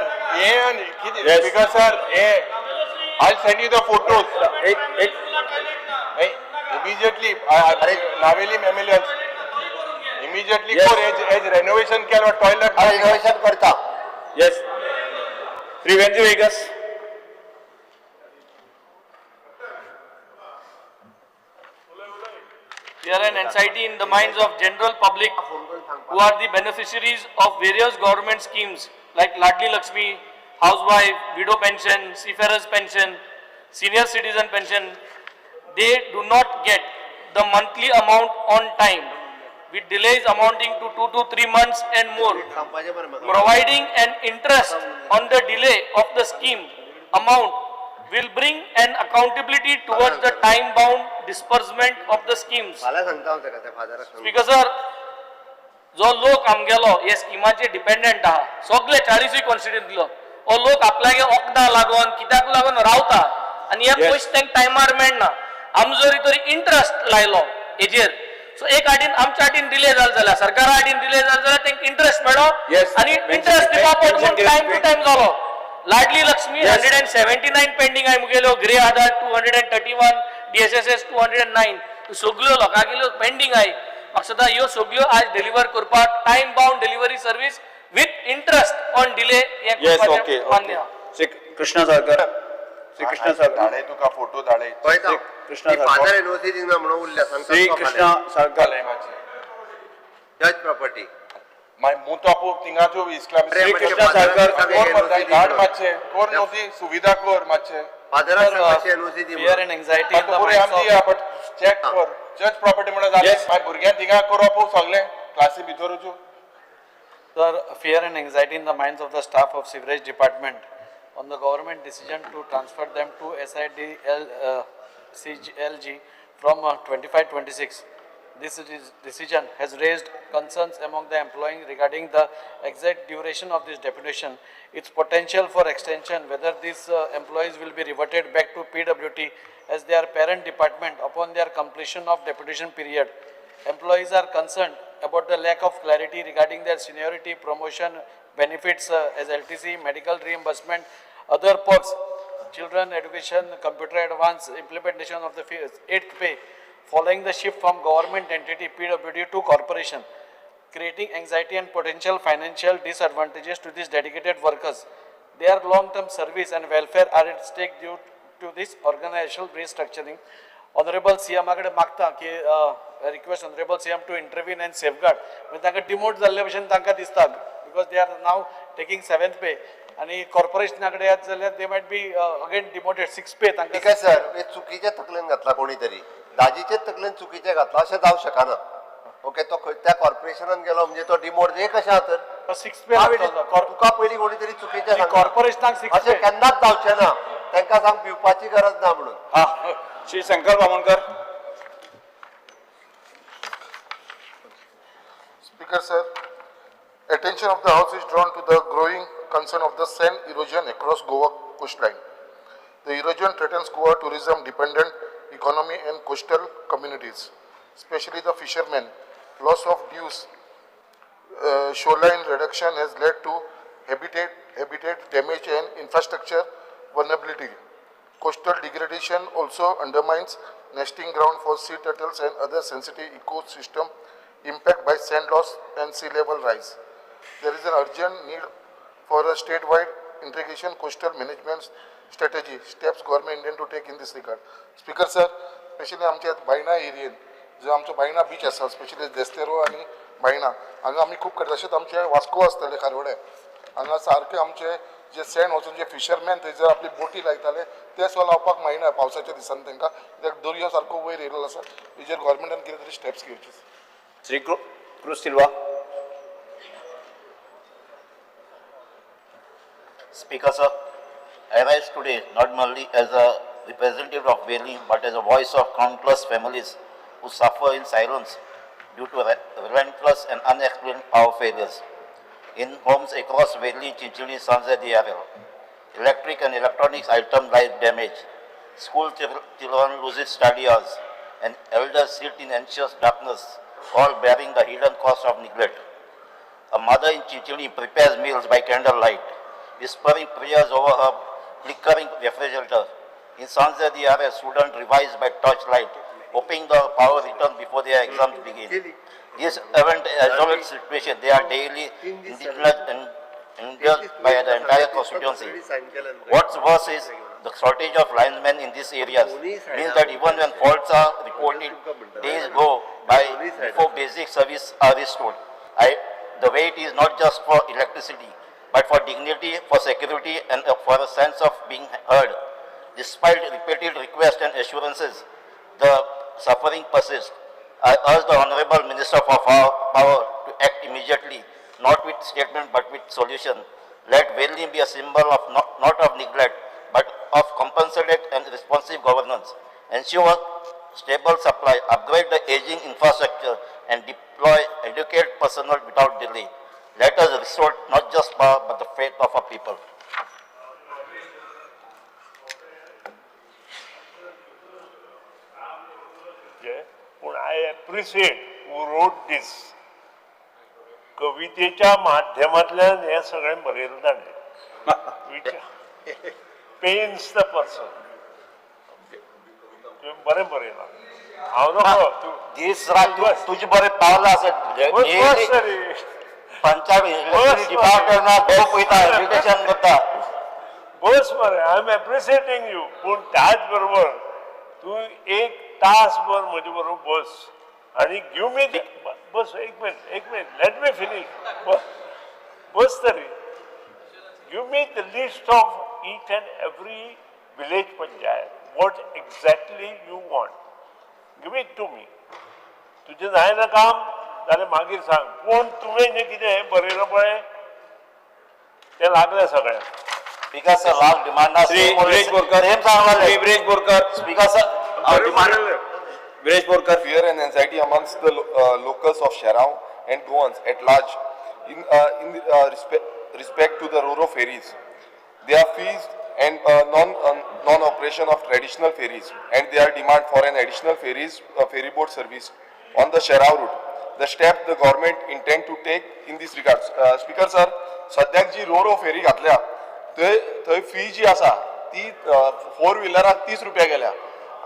Yes. Speaker sir, I'll send you the photos. एक एक Hey, immediately, Navelim MLA also. Immediately Yes. कर as renovation केलं toilet. हांव रिनोवेशन करता. Yes. Shri Venzy Viegas. Fear and anxiety in the minds of general public who are the beneficiaries of various government schemes like Ladli Lakshmi, housewife, widow pension, seafarers pension, senior citizen pension. They do not get the monthly amount on time, with delays amounting to 2 to 3 months and more. सांगपाचें बरें म्हाका. Providing an interest on the delay of the scheme amount will bring an accountability towards the time-bound disbursement of the schemes. फाल्यां सांगता हांव ताका त्या फादराक सांगता. स्पीकर सर, जो लोक आमगेलो हे स्किमाचेर डिपेंडंट आहा, सगळे 40 कॉन्स्टिट्युएंतलो हो लोक आपल्यागे वखदां लागून कित्याक लागून रावता आनी हे पयशे तांकां टायमार मेळना. आमी जरी तरी इंट्रस्ट लायलो हेजेर, सो एक आडीन आमच्या आडीन डिले जालो जाल्यार, सरकारा आडीन डिले जालो जाल्यार तांकां इंट्रस्ट मेळो आनी इंट्रस्ट दिवपा पडटा टायम टू टायम जालो. लाडली लक्ष्मी 179 पेंडींग आहे मुगेल्यो, गृह आधार 231, DSSS 209, सगल्यो लोकांगेल्यो पेंडींग आहे. म्हाका दिसता ह्यो सगल्यो आज डिलिव्हर करपाक time bound delivery service with interest on delay हें Yes, करपाचें okay, मान्य okay. आहा. श्री कृष्णा साळकर. श्री कृष्णा साळकर. धाडे तुका फोटो धाडे. पळयता हांव. कृष्णा ती सारको. फादर एनओसी दिना म्हणून उरल्या सांगता श्री तुका कृष्णा फाल्यां. साळकर. जज प्रॉपर्टी. मागीर मुतापू थिंगाच्यो इस्लाम. अरे, म्हणजे कृष्णा साळकर. कोर मारता घाट मातशे कोर नव्हती सुविधा कोर मातशे. फादराक सांग मातशें एनओसी दी Fear म्हणून. and anxiety in the पुरे minds आमची of but check कर चर्च प्रॉपर्टी म्हणून जालें. Yes. मागीर भुरग्यांक थिंगा करप सगळें क्लासी भितरूच. Sir, fear and anxiety in the minds of the staff of sewerage department on the government decision to transfer them to SIDL CGLG from 25-26. This decision has raised concerns among the employees regarding the exact duration of this deputation, its potential for extension, whether these employees will be reverted back to PWT as their parent department upon their completion of deputation period. Employees are concerned about the lack of clarity regarding their seniority, promotion, benefits as LTC, medical reimbursement, other perks, children education, computer advance, implementation of the 8th pay, following the shift from government entity PWD to corporation, creating anxiety and potential financial disadvantages to these dedicated workers. Their long-term service and welfare are at stake due to this organizational restructuring. Honorable CM कडेन मागता की request honorable CM to intervene and safeguard. म्हणजे तांकां demote जाल्ले भशेन तांकां दिसता because they are now taking 7th pay आनी कॉर्पोरेशना कडेन येत जाल्यार they might be again demoted 6th pay तांकां. स्पीकर सर, हे चुकीचे तकलेन घातला कोणी तरी, दाजीचे तकलेन चुकीचे घातला अशें जावं शकना. ओके, तो खंय त्या कॉर्पोरेशनान गेलो म्हणजे तो डिमोट हे कशें आहा तर 6th पे तुका पयलीं कोणी तरी चुकीचें सांगलां. कॉर्पोरेशनाक 6th अशें पे. केन्नाच जावचें ना, तांकां सांग भिवपाची गरज ना म्हणून. हा, Shri Shankar Bamankar. Speaker sir, attention of the House is drawn to the growing concern of the sand erosion across Goa coastline. The erosion threatens Goa tourism dependent economy and coastal communities, especially the fishermen. Loss of dunes, shoreline reduction has led to habitat damage and infrastructure vulnerability. Coastal degradation also undermines nesting ground for sea turtles and other sensitive ecosystem impact by sand loss and sea level rise. There is an urgent need for a statewide integration coastal management strategy, steps government intend to take in this regard. Speaker sir, especially आमच्या बायणा एरियेन जो आमचो Baina beach आसा, specially Desterro आनी बायणा हांगा आमी खूब करता. तशेंच आमचे वास्को आसतले खारवडे हांगा सारके आमचे जे सँड वचून जे फिशरमॅन थंयसर आपली बोटी लायताले ते सुद्दां लावपाक मेळना पावसाच्या दिसांनी तांकां, कित्याक दर्यो सारको वयर येयलेलो आसा. हेजेर गव्हर्मेंटान कितें तरी स्टेप्स घेवचे. Shri Cruz Silva. Speaker sir, I rise today not merely as a representative of Velim, but as a voice of countless families who suffer in silence due to relentless and unexplained power failures in homes across Velim, Chinchinim, Sanze, DRL. Electric and electronics items lie damaged. School children lose study hours, and elders sit in anxious darkness, all bearing the hidden cost of neglect. A mother in Chinchinim prepares meals by candlelight, whispering prayers over her flickering refrigerator. In Sanze, a student revised by torchlight, hoping the power returns before their exams begin. This event isolate situation, they are daily indignant and endured by the entire constituency. What's worse is the shortage of linemen in these areas means that even when faults are reported, days go by before basic service are restored. The wait is not just for electricity, but for dignity, for security, and for a sense of being heard. Despite repeated requests and assurances, the suffering persists. I urge the Honorable Minister for Power to act immediately, not with statement but with solution. Let Velim be a symbol of not of neglect, but of compassionate and responsive governance. Ensure stable supply, upgrade the aging infrastructure, and deploy educate personnel without delay. Let us restore not just power, but the faith of our people. पूण I appreciate who wrote this. कवितेच्या माध्यमांतल्यान हें सगळें बरयलें ताणें, which pains the person. तुवें बरें बरयलां. हांव नको तूं दीस रात तुजे बरें पावलां आसत. बस तरी. पंचायत डिपार्टमेंटाक खूब वयता, एजुकेशन करता. बस मरे, I am appreciating you. पूण त्याच बरोबर तूं एक तासभर म्हजे बरोबर बस आनी गिव मी बस. एक मिनट, एक मिनट, let me finish. बस तरी. Give me the list of each and every village panchayat, what exactly you want, give it to me. तुजें जायना काम जाल्यार मागीर सांग, पूण तुवें जें कितें बरयलां पळय तें लागलें सगळ्यांक. Speaker sir, last demand. Shri Viresh Borkar. Same सांगलें. Shri Viresh Borkar. Speaker sir, demand. Viresh Borkar. Fear and anxiety amongst the locals of Sherao and Goans at large in respect to the Roro ferries. Their fees and non-operation of traditional ferries and their demand for an additional ferry boat service on the Sherao route. The step the government intend to take in this regard. Speaker sir, सद्याक जी रोरो फेरी घातल्या थंय fee जी आसा ती four व्हिलराक 30 रुपया गेल्या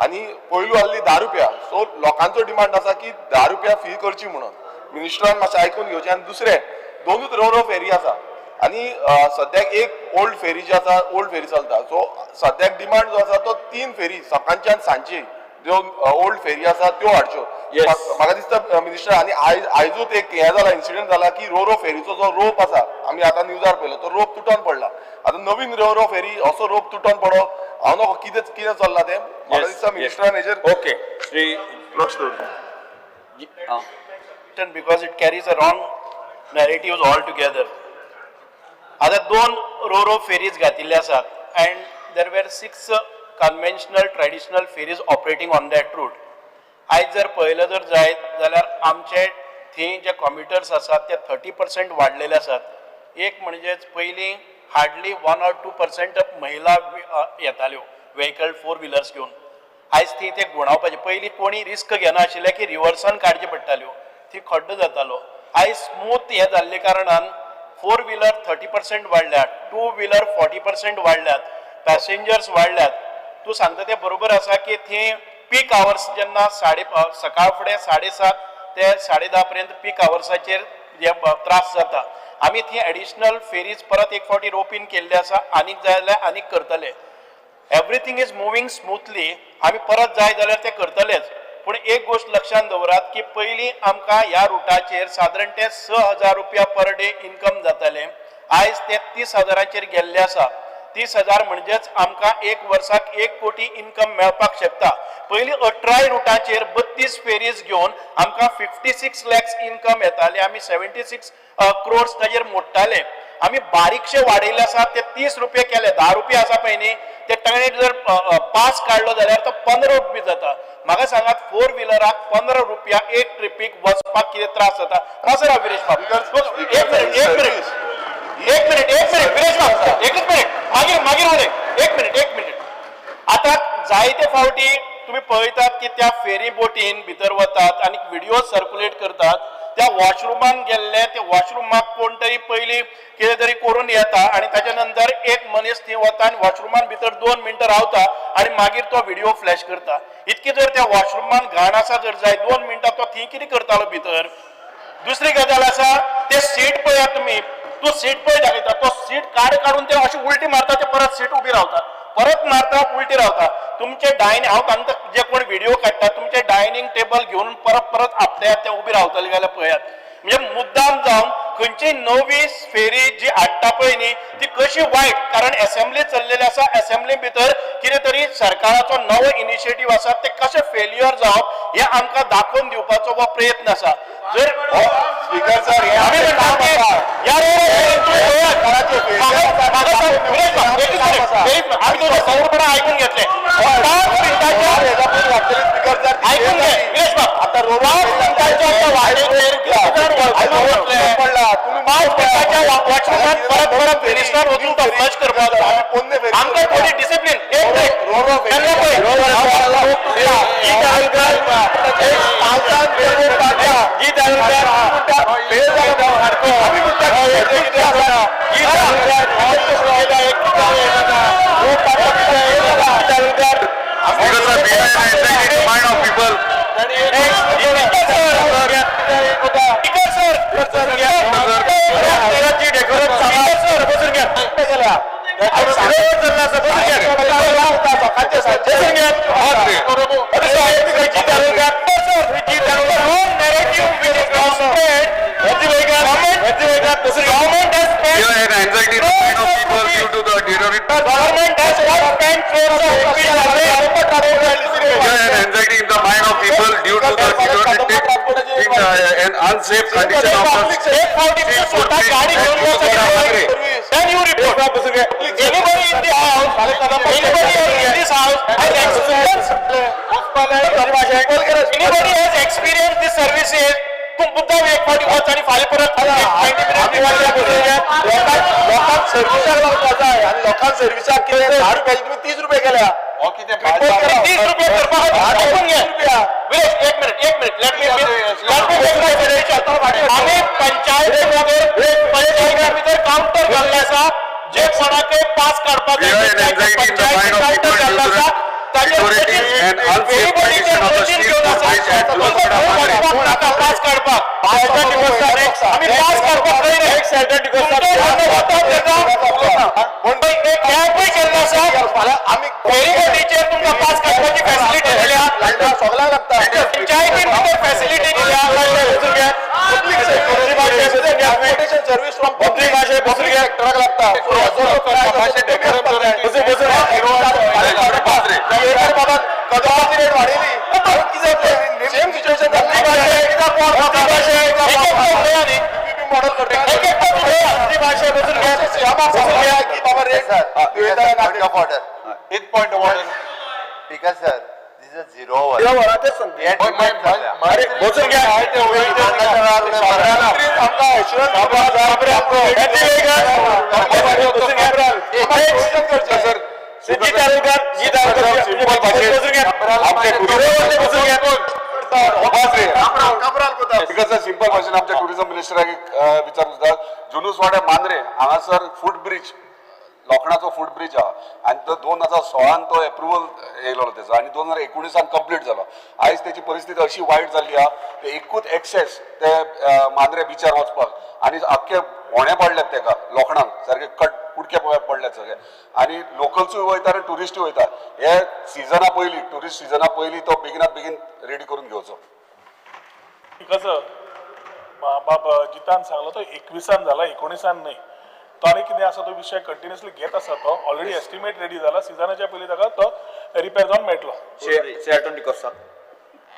आनी पयलू आहली 10 रुपया. सो लोकांचो डिमांड आसा की 10 रुपया फी करची म्हणून. मिनिस्टरान मातशें आयकून घेवचें. आनी दुसरें दोनूच रोरो फेरी आसा आनी सद्याक एक ओल्ड फेरी जी आसा, ओल्ड फेरी चलता. सो सद्याक डिमांड जो आसा तो 3 फेरी सकाळची आनी सांजची ज्यो ओल्ड फेरी आसा त्यो हाडच्यो. म्हाका दिसता मिनिस्टर, आनी आयजूच एक हें जाला, इन्सिडंट जाला की रोरो फेरीचो जो रोप आसा, आमी आतां न्यूजार पळयलो, तो रोप तुटोन पडला. आतां नवीन रोरो फेरी असो रोप तुटोन पडो, हांव नको कितें कितें चल्लां तें. म्हाका दिसता मिनिस्टरान हेजेर ओके श्री लक्ष दवरचें. Because it carries a wrong narratives all together. आतां 2 रोरो फेरीज घातिल्ले आसात and there were 6 conventional traditional ferries operating on that route. आयज जर पळयलें जर जायत जाल्यार आमचे थंय जे कॉम्युटर्स आसात ते 30% वाडलेले आसात. एक म्हणजेच पयलीं हार्डली 1 or 2% महिला येताल्यो व्हेकल 4 व्हिलर्स घेवन. आयज ती ते गुणावपाचे पयलीं कोणी रिस्क घेनाशिल्ले की रिवर्सान काडचे पडटाल्यो, ती खड्डो जातालो. आयज स्मूथ हें जाल्ले कारणान 4 व्हिलर 30% वाडल्यात, 2 व्हिलर 40% वाडल्यात, पॅसेंजर्स वाडल्यात. तूं सांगता तें बरोबर आसा की थंय पीक आवर्स जेन्ना सकाळ फुडें 7:30 ते 10:30 पर्यंत पीक आवर्साचेर जे त्रास जाता. आमी थंय एडिशनल फेरीज परत एक फावटी रोपीन केल्ले आसा, आनीक जाय जाल्यार आनीक करतले. Everything is moving smoothly. आमी परत जाय जाल्यार ते करतलेच. पूण एक गोश्ट लक्षांत दवरात की पयलीं आमकां ह्या रुटाचेर सादारण ते 6,000 रुपया पर डे इनकम जातालें. आयज ते 30,000चेर गेल्ले आसा. 30,000 म्हणजेच आमकां एक वर्साक 1 कोटी इन्कम मेळपाक शकता. पयलीं 18 रुटाचेर 32 फेरीज घेवन आमकां 56 लॅक्स इन्कम येताले. आमी 76 क्रोर्स ताजेर मोडटाले. आमी बारीकशे वाडयले आसा, ते 30 रुपये केले. 10 रुपया आसा पळय न्ही, ते ताणें जर पास काडलो जाल्यार तो 15 रुपया जाता. म्हाका सांगात, फोर व्हिलराक 15 रुपया एक ट्रिपीक वचपाक कितें त्रास जाता? मातसो राव विरेश बाब, एक मिनिट, एक मिनिट, एक मिनिट, एक मिनिट, विरेश बाब, एकच मिनिट, मागीर मागीर उलय. एक मिनिट, एक मिनिट. आतां जायते फावटी तुम्ही पळयतात की त्या फेरी बोटीन भितर वतात आनी व्हिडिओ सर्क्युलेट करतात. त्या वॉशरुमान गेल्ले, ते वॉशरुमाक कोण तरी पयलीं कितें तरी करून येता आनी ताच्या नंतर एक मनीस थंय वता आनी वॉशरुमान भितर 2 मिनटां रावता आनी मागीर तो व्हिडिओ फ्लॅश करता. इतकी जर त्या वॉशरुमान घाण आसा जर जाय, 2 मिनटां तो थंय कितें करतालो भितर? दुसरी गजाल आसा, ते सीट पळयात तुमी, तो सीट पळय दाखयता, तो सीट काड काडून ते अशी उलटी मारता, ते परत सीट उबी रावता, परत मारता, उलटी रावता. तुमचे डायनिंग, हांव तांकां जे कोण व्हिडिओ काडटा, तुमचे डायनिंग टेबल घेवन परत परत आपल्यात ते उबी रावतले जाल्यार पळयात. म्हणजे मुद्दाम जावन खंयची नवी फेरी जी हाडटा पळय न्ही, ती कशी वायट, कारण एसेंब्ली चल्लेली आसा. एसेंब्ली भितर कितें तरी सरकाराचो नवो इनिशिएटीव आसा, ते कशें फेल्युअर जावप हें आमकां दाखोवन दिवपाचो हो प्रयत्न आसा. जर स्पीकर सर, हे आमी आमचें म्हणटात काम की आसा. ह्या आमी तुमचे सगळेपणा आयकून घेतले. 5 मिनटाच्या ऐकून घे विरेश बाब, 5 मिनटाच्या त्या वाटेचेर कितले जाण वॉशरूमात वतले? 5 मिनटाच्या वॉशरुमात परत परत मिनिस्टर वचून तो फ्लश करपाचो. आमकां थोडी डिसिप्लीन. एक मिनिट, केन्ना पळय Speaker sir, we are an anxiety in the mind of people. Speaker sir, बसून घ्या. बसून घ्या. Government has We spent are an anxiety in the mind of people due to the deteriorate. Government has not spent crores of rupees. We are an anxiety in the mind of people due to the deteriorated in an unsafe condition of the एक फावटी तुमी स्वता गाडी घेवन वचत, then you report. Anybody in the house, anybody in this house has experience, anybody has experienced the services, तूं मुद्दाम एक फावटी वच आनी फाल्यां परत 20 minutes. लोकांक सर्विसाक लागता जाय आनी लोकांक सर्विसाक कितें 10 रुपयाचे तुमी 30 रुपये केल्या. 30 रुपये करपा खातीर ऐकून घे विरेश, एक मिनिट, एक minute, let me let me आमी पंचायती भितर, पंचायती भितर कावंटर घाल्ले आसा, जे कोणाकय पास काडपाक We are in anxiety in the mind of counter people घाल्लो due to आसा. the deteriorating and unsafe condition of the steel footbridge at Lusada Mandre. नाका पास काडपाक, आमी पास काडपाक खंय रे? कॅबूय केल्लो आसा. फेरी बोटीचेर तुमकां पास काडपाची फॅसिलिटी दिल्या. सगळ्यांक लागता. पंचायतीन भितर फॅसिलिटी दिल्या. ट्रान्सपोर्टेशन सर्वीस फ्रॉम पब्लीक सेक्टराक लागता. बाबा कदंबाची रेट वाडयली, कितें जातलें? सेम सिच्युएशन मॉडल करता. बाबा rate Point of order. Point of order. Speaker sir, this is zero hour. हे डिबेट जाल्या. बसून घ्या. आमकां एश्युरन्स. जी तारुलकर, जी तारुलकर, बसून घ्या. बसून घ्या. Because simple भाशेन आमच्या टुरिझम मिनिस्टराक एक विचारूंक जाता. जुनूसवाड्या मांद्रे हांगासर फूट ब्रिज, लोखणाचो फूट ब्रिज आहा आनी तो 2016 तो एप्रुवल येयलो तेजो आनी 2019 कंप्लीट जालो. आयज तेची परिस्थिती अशी वायट जाल्ली आहा, ते एकूच एक्सेस ते मांद्रे बिचार वचपाक आनी आख्खे होणे पडल्यात तेका, लोखणाक सारके कट कुडके पडल्यात सगळे आनी लोकल्सूय वयता आनी टुरिस्टूय वयता. हे सिजना पयलीं, टुरिस्ट सिजना पयलीं तो बेगिनात बेगीन रेडी करून घेवचो. कसं बाब जितान सांगलो, तो 21 जाला, 19 न्हय. तो आनी कितें आसा तो विशय कंटिन्युअसली घेत आसा. तो ऑलरेडी एस्टिमेट रेडी जाला. सिजनाच्या पयलीं ताका तो रिपेर जावन मेळटलो. Shri Anton D'Costa.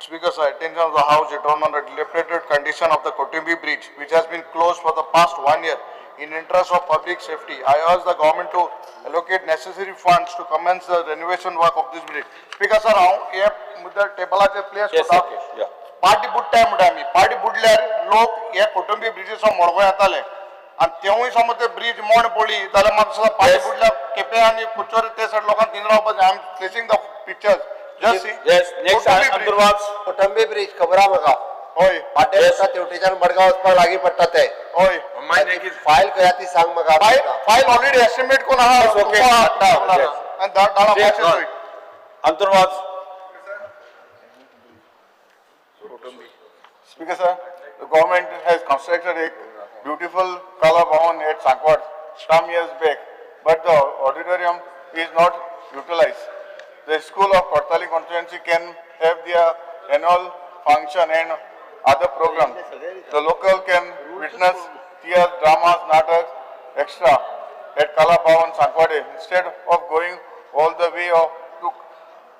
Speaker, sir, attention of the House is drawn on the dilapidated condition of the Kotumbi Bridge, which has been closed for the past 1 year in interest of public safety. I urge the government to allocate necessary funds to commence the renovation work of this bridge. Speaker, sir, हांव हे मुद्दे टेबलाचेर place करता. Party बुडटाय म्हणटा आमी. Party बुडल्यार लोक हे कोटंबी ब्रिजीसो मडगांव येताले आनी तेवूय समज ते ब्रीज मोड पडली जाल्यार मातसो पार्टी बुडल्यार केपें आनी कुचोरी ते सायड लोकांक थिंग रावपाक. I am placing the pictures. Just see. Yes, next Antur Vaz. Kotambi bridge खबर आहा म्हाका. हय. पाड्डें पडटा तेवटेच्यान मडगांव वचपाक लागीं पडटा ते. हय. फायल खंय आहा ती सांग म्हाका. फायल ऑलरेडी एस्टिमेट कोण आहा. Okay. आनी धाडा मातशें. Anton Vaz. Speaker sir, the government has constructed a beautiful Kala Bhavan at Sankwad some years back, but the auditorium is not utilized. The school of Kortali constituency can have their annual function and other programs. The local can witness theatre, dramas, nataks, extra at Kala Bhavan Sankwade instead of going all the way to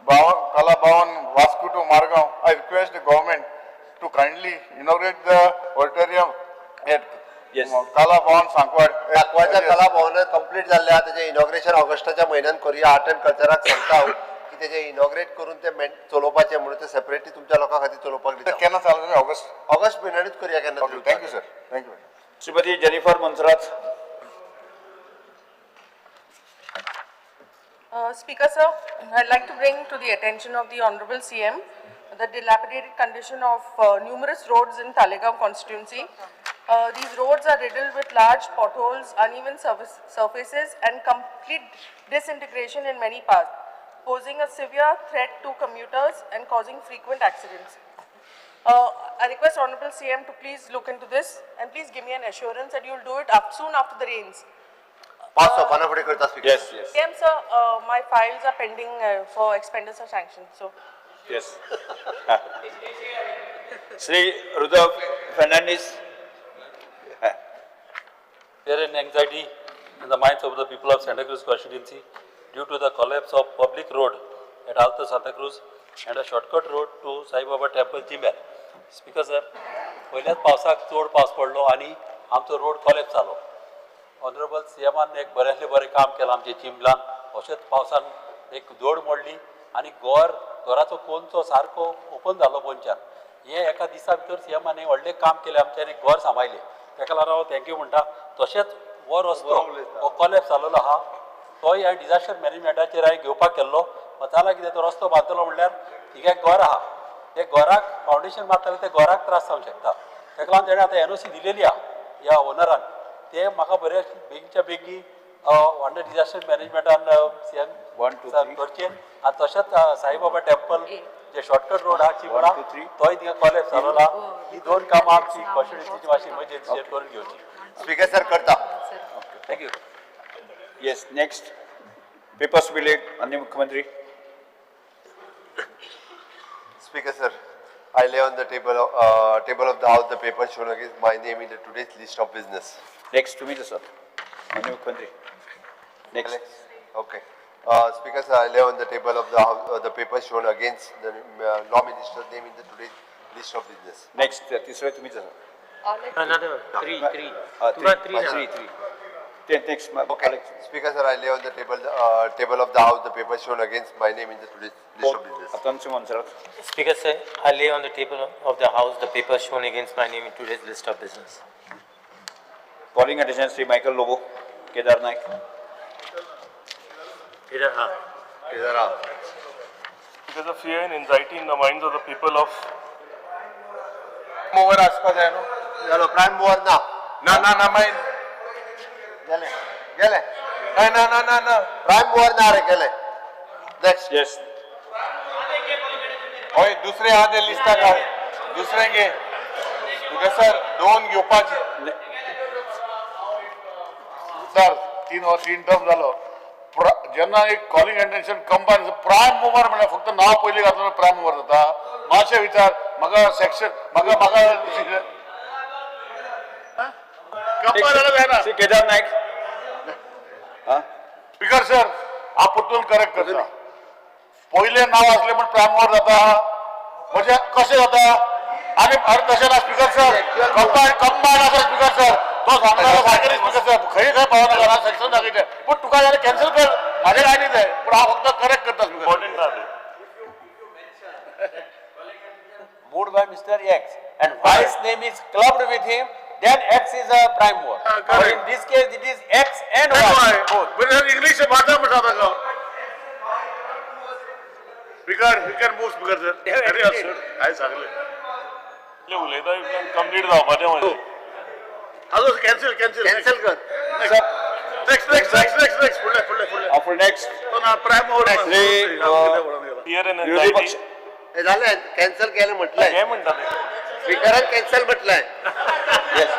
Kala Bhavan Vasco to Margao. I request the government to kindly inaugurate the auditorium at Kala Bhavan Sankwad. सांकवाडच्या कला भवन complete जाल्लें आहा. तेजें inauguration ऑगस्टाच्या म्हयन्यान करुया. Art and कल्चराक सांगता हांव की तेजें इनॉग्रेट करून ते चलोवपाचें म्हणून ते सेपरेटली तुमच्या लोकां खातीर चलोवपाक दिता. केन्ना चालू? ऑगस्ट. ऑगस्ट म्हयन्यानूच करुया केन्ना. Thank you sir. Thank you. Shrimati Jennifer Monserrate. Speaker sir, I'd like to bring to the attention of the Honorable CM the dilapidated condition of numerous roads in Taleigao constituency. These roads are riddled with large potholes, uneven surfaces and complete disintegration in many parts, posing a severe threat to commuters and causing frequent accidents. I request Honorable CM to please look into this and please give me an assurance that you will do it soon after the rains. पांच सोपाना फुडें करता speaker. Yes, yes. CM sir, my files are pending for expenditure sanction. So. Yes. Shri Rudolf Fernandes. Fear and anxiety in the minds of the people of Santa Cruz constituency due to the collapse of public road at Alto Santa Cruz and a shortcut road to Sai Baba Temple, Jimel. Speaker sir, पयल्याच पावसाक चड पावस पडलो आनी आमचो road collapse जालो. Honourable सीएमान एक बऱ्यांतलें बरें काम केलां आमच्या चिंबलान. अशेंच पावसान एक दोड मोडली आनी घराचो कोनचो सारको ओपन जालो पोंच्यान. हे एका दिसा भितर सीएमान व्हडलें काम केलें आमचें आनी घर सांबाळलें. ताका लागून हांव thank you म्हणटा. तशेंच हो रस्तो हो कॉलेप्स जालेलो आहा तोय ह्या डिजास्टर मॅनेजमेंटाचेर हांवें घेवपाक केल्लो. जाल्यार कितें तो रस्तो बांदतलो म्हणल्यार थिंगा एक घर आहा, ते घराक फावंडेशन मारताले ते घराक त्रास जावंक शकता. ताका लागून तेणें आतां एनओसी दिलेली आहा ह्या ओनरान. ते म्हाका बरें बेगीनच्या बेगीन अंडर डिजास्टर मॅनेजमेंटान सीएम करचें. आनी तशेंच साईबाबा टेम्पल जे शॉर्टकट रोड आहा चिंबला तोय थिंगा कॉलेप्स जालोलो आहा. ही दोन कामां आमची कॉन्स्टिट्युन्सीची मातशी इमर्जन्सीचेर करून घेवची. स्पीकर सर करता. Thank you. Yes, next papers be laid. माननीय मुख्यमंत्री. Speaker sir, I lay on the table of the house the paper shown against my name in the today's list of business. Next to me, sir. माननीय मुख्यमंत्री. Next. Okay. Speaker sir, I lay on the table of the house the paper shown against the law minister's name in the today's list of business. Next, तिसरे तुम्ही sir. Another three. Three. Three. Three. Next. Okay. Speaker sir, I lay on the table of the house the paper shown against my name in the today's list of business. Atansi Monserrate. Speaker sir, I lay on the table of the house the paper shown against my name in today's list of business. Calling attention Shri Michael Lobo, Kedar Naik. Kedar. Because of fear and anxiety in the minds of the people of mover आसपा जाय न्हू. जालो prime mover ना. ना ना ना मागीर गेले गेले. ना ना ना ना ना प्राइम मूवर ना रे गेले. नेक्स्ट. येस. हय दुसरे आहा ते लिस्टा काड. दुसरे घे. तुका सर दोन घेवपाचे. सर तीन टर्म जालो. जेन्ना एक calling attention combine prime mover म्हणल्यार फक्त नांव पयलीं घातलं प्रायम मुवर जाता. मातशें विचार म्हाका सेक्शन म्हाका म्हाका कंबायन जाल्यार जायना. श्री केदार नायक. स्पीकर सर, हांव परतून करेक्ट करता. पयलें नांव आसलें म्हण प्रायम मुवर जाता म्हणजे कशें जाता? आनी अरे तशें ना स्पीकर सर, कंबायन कंबायन आसा स्पीकर सर. तो सांगता सारकें न्ही स्पीकर सर, खंय खंय पावना घरा सेक्शन दाखयलें, पूण तुका जाल्यार कॅन्सल कर, म्हाजें कांय न्ही तें, पूण हांव फक्त करेक्ट करता स्पीकर. इम्पॉर्टंट ना तें. Moved by Mr. X and Y's name is clubbed with him, then X is a prime mover. But in this case, it is X and Y, both. English भाशा म्हणटा ताका. Speaker, you can move, speaker sir. Sir, हांवें सांगलें. इतलें उलयता इतल्यान complete जावपाचें म्हजें. आजो कॅन्सल कॅन्सल कॅन्सल कर. Next next next next next, फुडले फुडले फुडले. फुडले नेक्स्ट. तो ना प्रायम मुवर. फियर एंड विरोधी पक्ष. हे झालं, कॅन्सल केलं म्हटलंय. हे म्हणटा ते. स्पीकरान कॅन्सल म्हटलंय.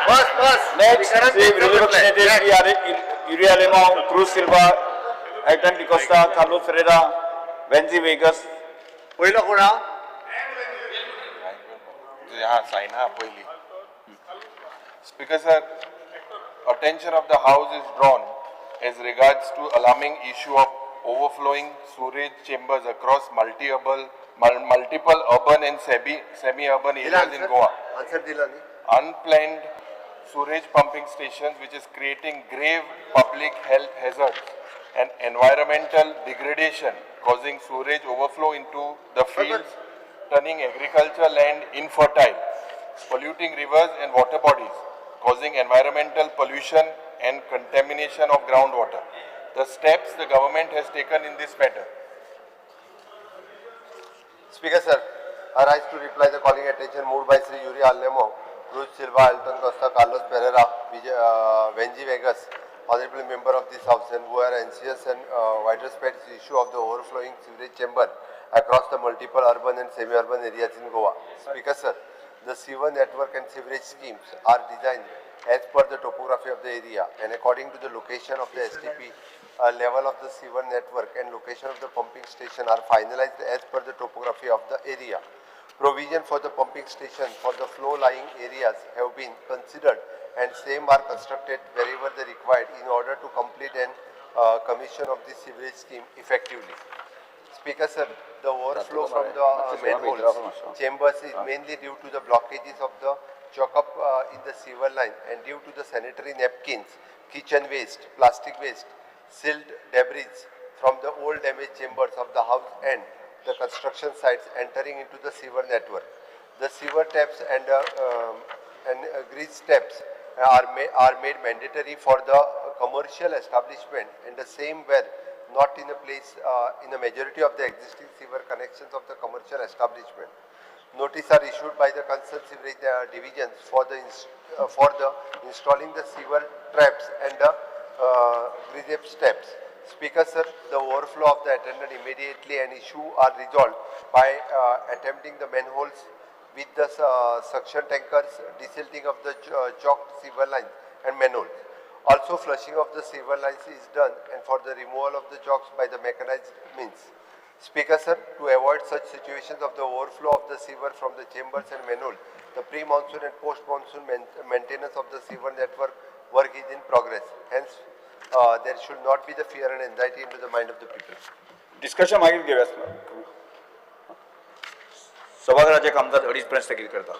बस बस. नेक्स्ट. स्पीकरान श्री कॅन्सल विरोधी पक्ष म्हटलंय. नेते Shri Yuri Alemao, Cruz Silva, Elton D'Costa, Carlos Ferreira, Venzy Viegas. पयलो कोण हा? हा सायन हा पयली. Speaker sir, attention of the house is drawn as regards to alarming issue of overflowing sewerage chambers across multiple urban and semi-urban दिला areas in Goa. Answer दिला न्ही. Unplanned sewerage pumping stations, which is creating grave public health hazards and environmental degradation, causing sewerage overflow into the fields, turning agriculture land infertile, polluting rivers and water bodies, causing environmental pollution and contamination of groundwater. The steps the government has taken in this matter. Speaker sir, I rise to reply the calling attention moved by Sri Yuri Alemao, Cruz Silva, Elton Costa, Carlos Pereira, Venji Vegas, honorable member of this house, and who are anxious and widespread issue of the overflowing sewerage chamber across the multiple urban and semi-urban areas in Goa. Speaker sir, the sewer network and sewerage schemes are designed as per the topography of the area and according to the location of the STP level of the sewer network and location of the pumping station are finalized as per the topography of the area. Provision for the pumping station for the flow lying areas have been considered and same are constructed wherever they required in order to complete and commission of the sewerage scheme effectively. Speaker sir, the overflow from the manholes chambers is mainly due to the blockages of the choke up in the sewer line and due to the sanitary napkins, kitchen waste, plastic waste, silt debris from the old damaged chambers of the house and the construction sites entering into the sewer network. The sewer taps and grease taps are made mandatory for the commercial establishment, and the same were not in a place in the majority of the existing sewer connections of the commercial establishment. Notice are issued by the concerned sewerage divisions for the installing the sewer traps and the grease steps. Speaker sir, the overflow of the attendant immediately and issue are resolved by attempting the manholes with the suction tankers, desilting of the choked sewer lines and manholes. Also, flushing of the sewer lines is done and for the removal of the chokes by the mechanized means. Speaker sir, to avoid such situations of the overflow of the sewer from the chambers and manhole, the pre-monsoon and post-monsoon maintenance of the sewer network work is in progress. Hence, there should not be the fear and anxiety into the mind of the people. Discussion मागीर घेवया. सभाघराचे कामकाज 2.5 पर्यंत स्थगीत करतात.